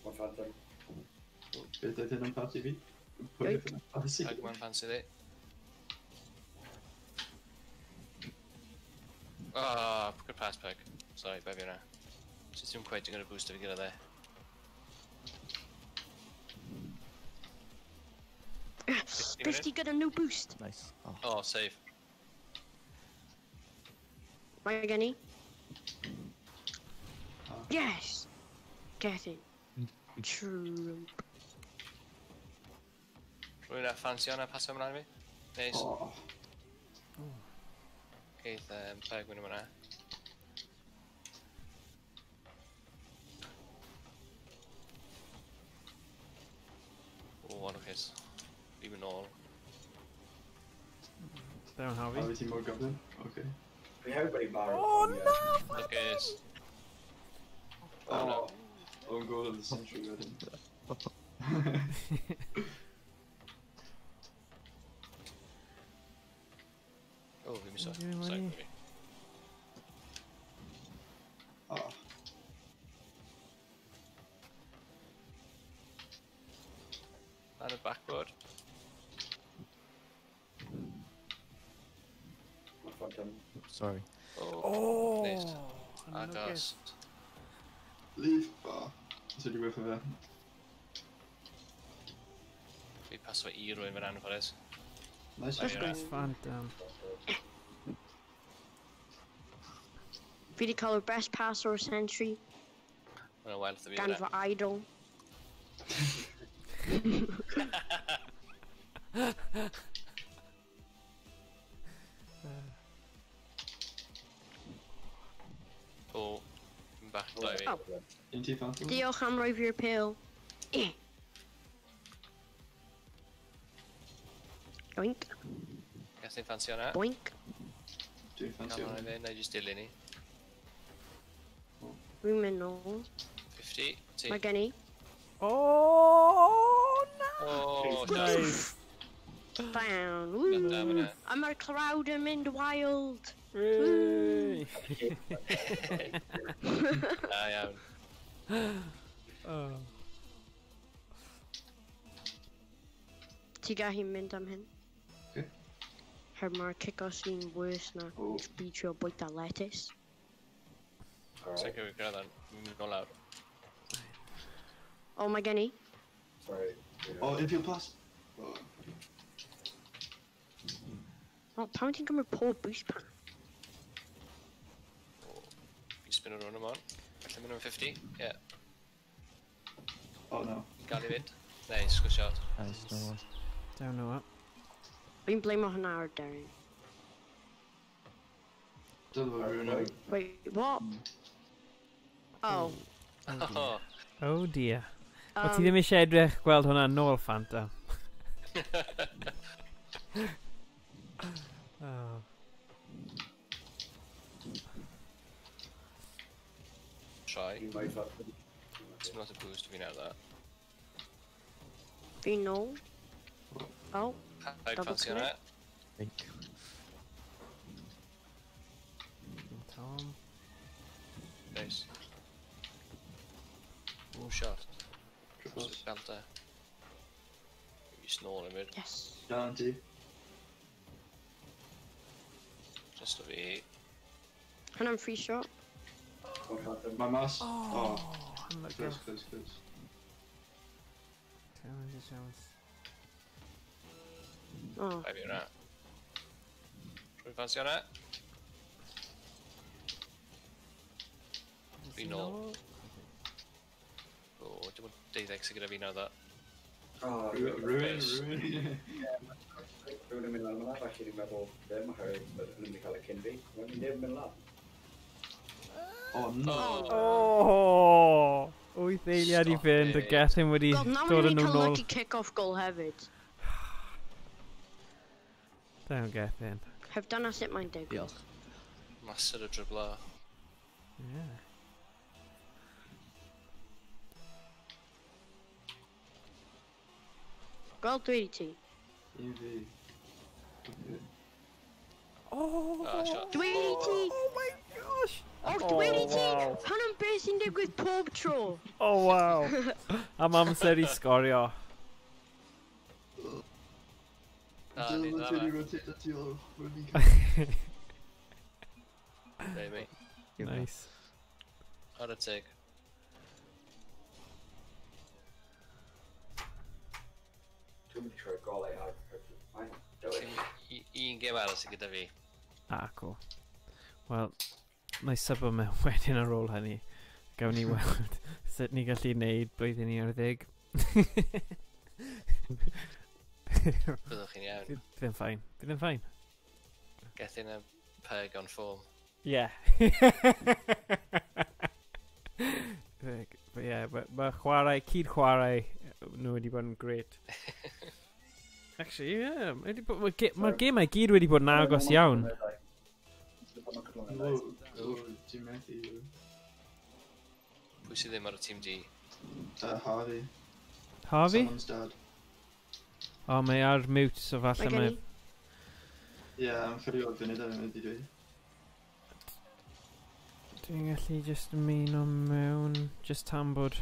Mae'n Phantom. Beth oedd hyn yn party fi? Pwy oedd hyn yn fancy? Pug mae'n fancy di. Oh, good pass, Pug. Sorry, bai fi hwnna. So ti'n quite yn gyda booster fi gyda dde. Yes! 50 gyda no boost! Nice. Oh, oh save. Mae gen i. Yes! Get in. True. Rwy'n a ffansi hwnna, paso ymlaen i fi. Nice. Oh. Geith Peg mynd yma. O, anwchus. Fi'n mynd nôl. Down, Harvey. Harvey, ti'n mor gyflym? Okay. Fi hefyd wedi marw. Oh, no! Lwcus. Oh, no. Own goal of the century wedyn. Oh, fi'n miso. Sorry, fi. Oh. Lan y backboard. Sorry. Oh! Nice. Agos. Leave. Oh. Os ydi gweithio fe. Fi paso fe i rwy'n fan anffodus. Nice. Nice Phantom. Fi di cael y best pass o'r century. Mae'n well fi Gan fy idol. O, bach dau fi. Oh. Un ti Phantom? Diolch am roi fi'r pil. Boink. Gas ni'n ffansio hwnna? Boink. Dwi'n ffansio hwnna. Fe, na i jyst dilyn ni. Fi'n mynd nôl. 50, ti. Mae gen i. Oh, no! Oh, nice. Down. Woo. A mae'r crowd yn mynd wild. Woo. Da iawn. Oh. Ti gallu mynd am hyn. Okay. Her mae'r kick-off sy'n worse na Oh. fi trio bwyta lettuce. Alright. Sa'n cymryd gyrraedd yn mynd nôl lawr. Oh, mae gen i. Sorry. Oh, infield pass. Oh. Oh, pam ti'n cymryd pob boost pan? Fi'n spin o'r rhan yma. Felly mynd am 50. Yeah. Oh no. Gael i fynd. Nice, good shot. Nice, no one. Down nhw. Fi'n blame hwnna ar Darren. Dylai rhywun o'r... Wait, what? Oh. Oh. Oh dear. O ti ddim eisiau edrych gweld hwnna nôl, Fanta. Oh. Try. It's not a boost fi nawr dda. Fi nôl. Oh. Paid fancy hwnna. Think. Tom. Nice. Ooh, shot. Belter. Fi nôl yn mynd. Yes. Down ti. Just o fi. Hwnna'n free shot. Mae mas. Oh. Close, close, close. Challenge, challenge. Oh. Bai fi hwnna. Rwy'n fancy hwnna. Fi nôl. O, dim ond 12 sydd gyda fi nawr dda. Rwy'n. Rwy'n yn mynd lan yma, felly dwi'n meddwl ddim, oherwydd nhw'n mynd i cael y cyn fi. Mae'n mynd ddim mynd lan. Oh no. Oh! 8 eiliad i fynd, y Gethin wedi dod yn nhw nôl. God, nawr ni'n cael lucky kick-off goal hefyd. Down Gethin. Heb dyna sut mae'n digwydd. Diolch. Master o driblo. Yeah. Gweld dwi i ti. Un fi. Oh! Dwi i ti! Oh my gosh! Oh, dwi i ti! Hwna'n beth sy'n digwydd pob tro! Oh wow! Am amser i sgorio. Dwi'n rotate at ôl. Nice. Ar y teg. Dwi'n mynd i troi golau ar. Un gêm arall sydd gyda fi. Ah, cool. Wel, na i sybo mewn wedyn ar ôl hynny. Gawn ni weld sut ni gallu neud blwyddyn i ar ddeg. Byddwch chi'n iawn. Bydd yn ffain. Bydd yn ffain. Gethin a peg on form. Yeah. But yeah, mae chwarae, cyd-chwarae nhw wedi bod yn great. Actually, yeah, mae'r gemau gyd wedi bod yn agos iawn. Ti'n methu. Pwy sydd ddim ar y tîm D? Harvey. Harvey? Someone's dad. O, mae ar mute, so falle mae... Ie, am chydig o funudau yn wedi dweud. Dwi'n gallu just ymuno mewn, just tan bod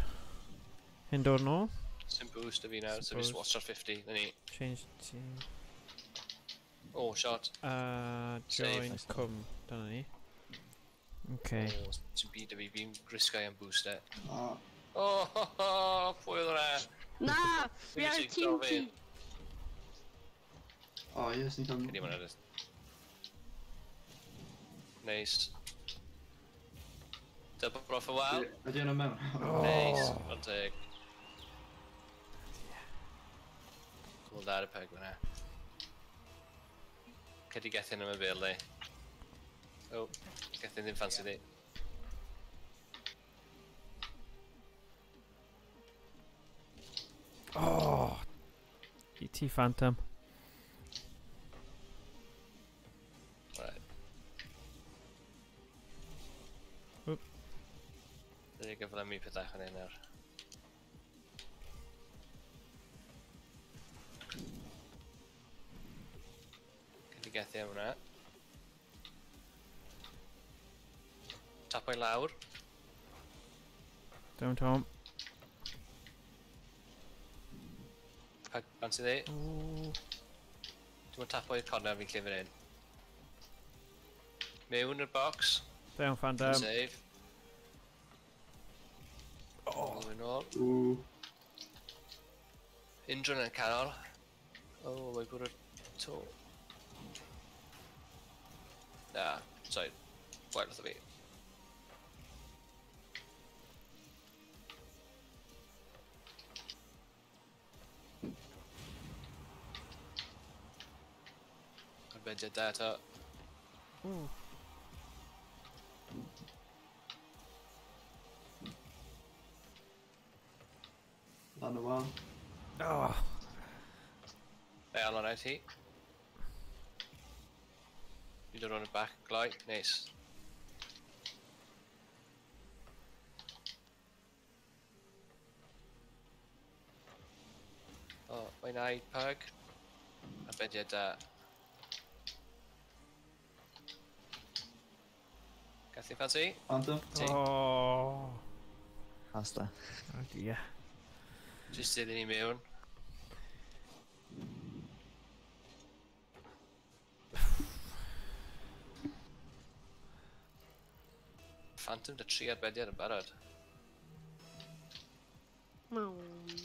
hyn dod nôl. Sim boost o fi nawr, so fi swatch ar 50, na ni. Change team. Oh, shot. Join cwm, dyna ni. Okay. Oh, sim byd o fi, fi'n risgau am boost e. Oh, ho, ho, pwy oedd hwnna? Na, fi ar tîm ti. Oh, yes, ni'n cael... Cyn i ma'n edrych. Nice. Double off a wal. Ydy yna mewn? Nice, one teg. Cool da ar y peg fyna. Cedi Gethin am y bel ni. Oh, Gethin ddim ffansi di. Oh! I ti Phantom. Right. Oop. Dyna gyflymu pethau fan hyn nawr. Cedi Gethin am hwnna. Tapo i lawr. Down Tom. Pag fancy ddi. Dwi'n mynd tapo i'r corner fi'n lle fan hyn. Mewn i'r box. Down Phantom. Save. Oh. Yn ôl. Unrhyw yn y canol. Oh, mae bwrw'r to. Na, sorry. Gwael wrtho fi. Arbediad da eto. Lan y wal. Oh. Be, allan i ti. You don't run it back, gloi, neis. O, mae'n ai pug. Arbediad da. Gethin fancy? Phantom. Ti. Oh. Pasta. Oh dear. Just iddyn ni mewn. Phantom dy 3 arbediad yn barod. No, no,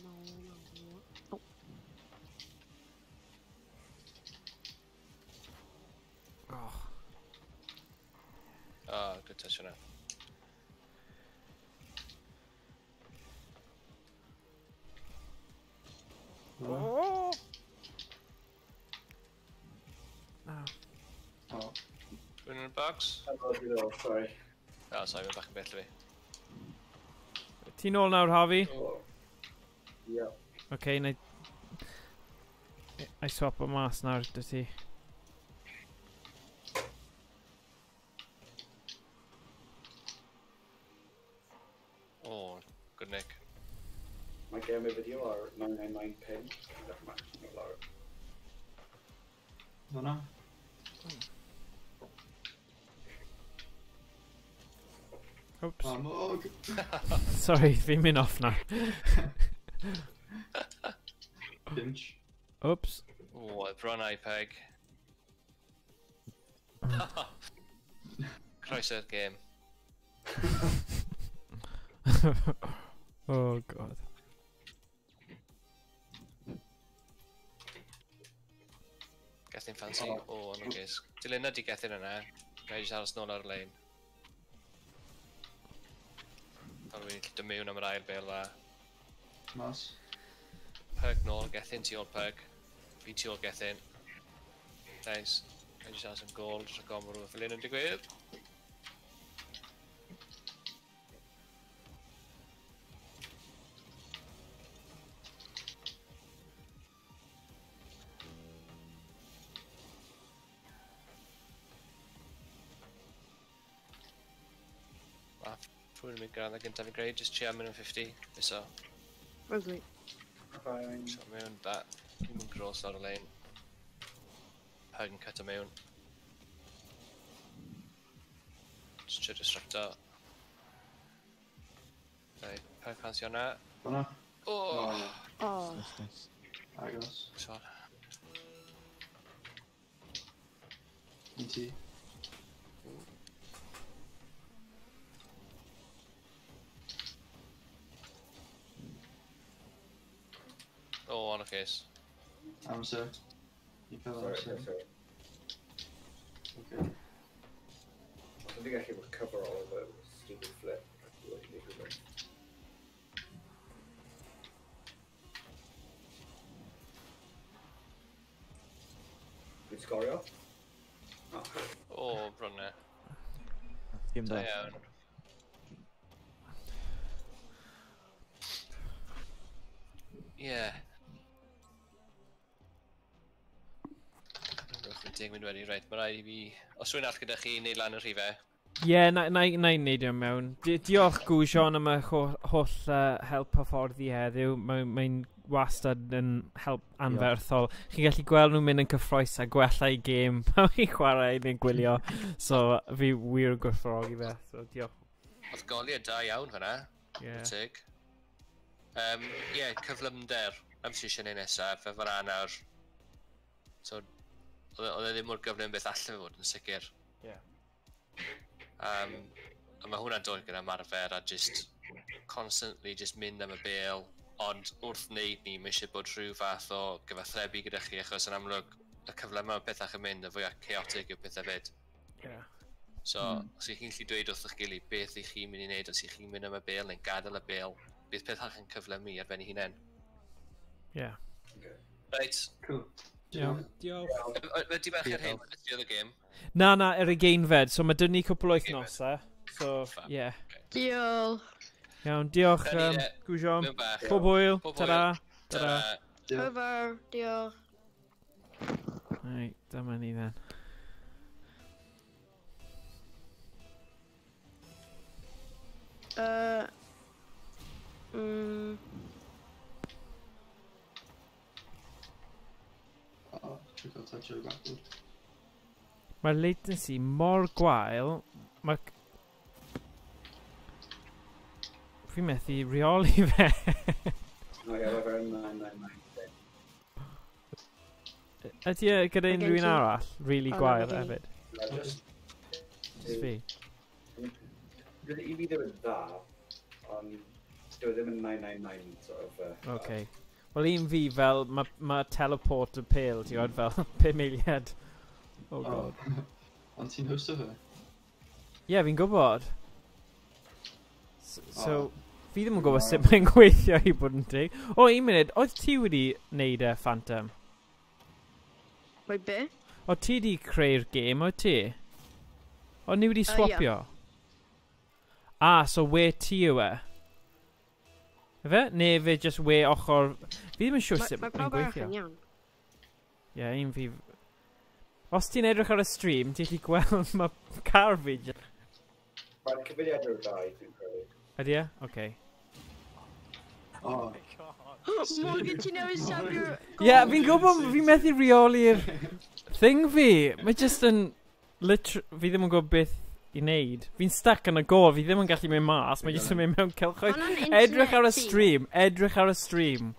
no. Oh. Oh. Oh, good touch hwnna. Oh. Oh. Oh. Rwy'n yn y box? Oh, sorry. Oh, sorry, mae'n bach yn bell i fi. Ti'n nôl nawr, Harvey? Oh. Yeah. Okay, na i swap o mas nawr, dy ti. Oh, good nick. Mae gen i fideo ar 999 pin. Hwnna. Oops. Amog. Sorry, fi'n mynd off nawr. Pinch. Oops. Oh, bron i peg. Croeso'r game. Oh god. Gethin fancy. O, oh, yn oes. Dilyn di Gethin yna. Na i jyst aros nôl ar y lein. Fel wy'n gallu dod mewn am yr ail bel a... Mas. Pug nôl, Gethin tu ôl Pug. Fi tu ôl Gethin. Nice. Na i jyst aros am gol, jyst rhag ofn bod rhywbeth fel hyn yn digwydd. Pwy'n mynd gyda gyntaf fi'n greu, just trio mewn yn 50, so. Lovely. Fine. So mewn da, dwi'n mynd groes ar y lein. Pug yn cut o mewn. Just trio disrupto. Right, Pug fancy hwnna. Hwnna. Oh! Oh. Nice, nice. Agos. So, Un ti. Oh, on a case. Amser. Ni'n cael Sorry, amser. sorry. Okay. I think I can recover all of the stupid flip. Dwi'n sgorio? Oh. Oh, bron na. Game Da da. iawn. Ie. Deg mynd wedi, reit, mae rhaid i fi... Os rwy'n all gyda chi, neud lan y rhifau. Ie, na i neud o mewn. Diolch Gwsion am y holl help hyfforddi heddiw. Mae'n wastad yn help anferthol. Chi'n gallu gweld nhw'n mynd yn cyffroes a gwella i gêm pan chi'n chwarae neu'n gwylio. So fi wir yn gwerthfawrogi fe. So diolch. Oedd goliau da iawn fan'na. Ie. Tig. Ie, cyflymder. Am sy'n eisiau neud nesaf, fe fan'na nawr. So, oedd e ddim mor gyflym beth allan fe fod yn sicr. Ie. A mae hwnna'n dod gyda ymarfer a just constantly just mynd am y bêl, ond wrth wneud ni, mae eisiau bod rhyw fath o gyfathrebu gyda chi, achos yn amlwg y cyfle mae pethau yn mynd, y fwyaf chaotic yw pethau fyd. Yeah. So, os ych chi'n gallu dweud wrth eich gilydd beth ych chi'n mynd i wneud, os ych chi'n mynd am y bêl neu'n gadael y bêl, bydd pethau yn cyflymu ar ben ei hunain. Yeah. Okay. Right. Cool. Iawn. Diolch. Fe di bach ar hyn, beth yw y gêm? Na, na, yr ugeinfed. So mae dyn ni cwpl o wythnosau. So, Fab. yeah. Diolch. Iawn, diolch, Da ni, Gwsion. Mewn bach. Pob hwyl. Pob hwyl. Ta-ra. Ta-ra. Ta-ra. Diolch. Over. Diolch. Right, dyma ni then. Oh, trick or touch your backboard. Mae'r latency mor gwael, mae... Fi methu reoli fe. No, ie, mae fe'n 999. Ydy e gyda Mae gen unrhyw un ti- arall really O, na, gwael mae gen i. hefyd? Na, just... Just fi. Gyda i fi ddim yn dda, ond dyw e ddim yn 999 sort of... Okay. Wel, un fi fel, mae ma teleport y pêl, ti'n gwybod, fel 5 eiliad. Oh god. Ond ti'n hosto fe? Ie, yeah, fi'n gwybod. So, Oh. fi ddim yn gwybod sut mae'n gweithio i bod yn teg. O, un munud, oedd ti wedi neud e, Phantom? Wait, be? O, ti wedi creu'r gêm, oedd ti? O, ni wedi Ie. swapio? Ah, so we ti yw e? Efe? Neu fe just we ochr... Fi ddim yn siŵr sut Mae mae'n pawb arall gweithio. yn iawn. Ie, yeah, un fi... Os ti'n edrych ar y stream, ti'n gallu gweld mae car fi... Mae'r cyfeiriadur dau, dwi'n credu. Ydy e? Oce. Oh, Morgan, ti newydd safio'r... Ie, yeah, fi'n gwybod, fi'n methu reoli'r thing fi. Mae just yn... Fi ddim yn gwybod beth i wneud. Fi'n stuck yn y gol, fi ddim yn gallu mynd mas, mae jyst yn mynd mewn cylchoedd. Hwnna'n Edrych ar y internet ti. stream, edrych ar y stream.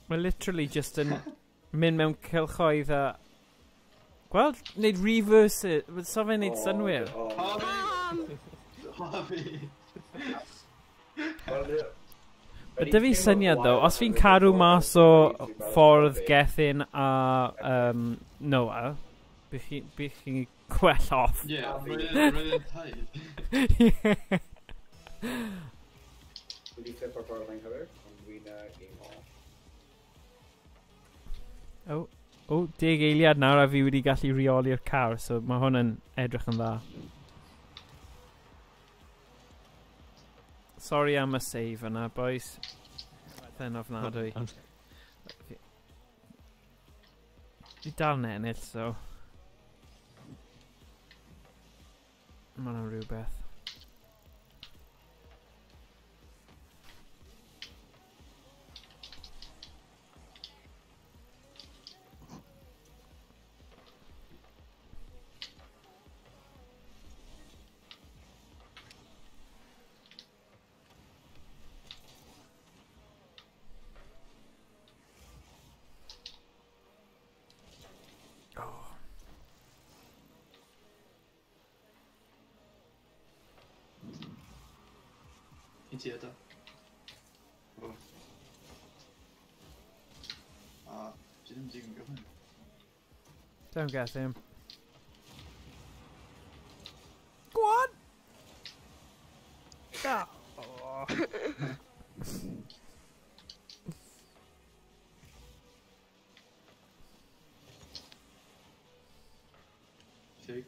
Mae literally just yn mynd mewn cylchoedd a... Gweld, wneud reverse it, so fe'n wneud synwyr. O, Pam! Harvey! Wel, Mae 'da fi syniad ddo, os fi'n cadw mas o ffordd Gethin a Noah, bych chi'n gwell off. Ie, roedd e'n tight. Wedi flip o'r ffordd yn cywir, ond dwi'n game off. O, 10 eiliad nawr a fi wedi gallu reoli'r car, so mae hwn yn edrych yn dda. Sorry am y save yna, boys. Then ofnadwy. Fi dal yn ennill, so... Mae hwnna'n rhywbeth. Un ti eto. O. A, ti ddim digon gyflym. Don't get him. Go on! Ah. Oh. Fake.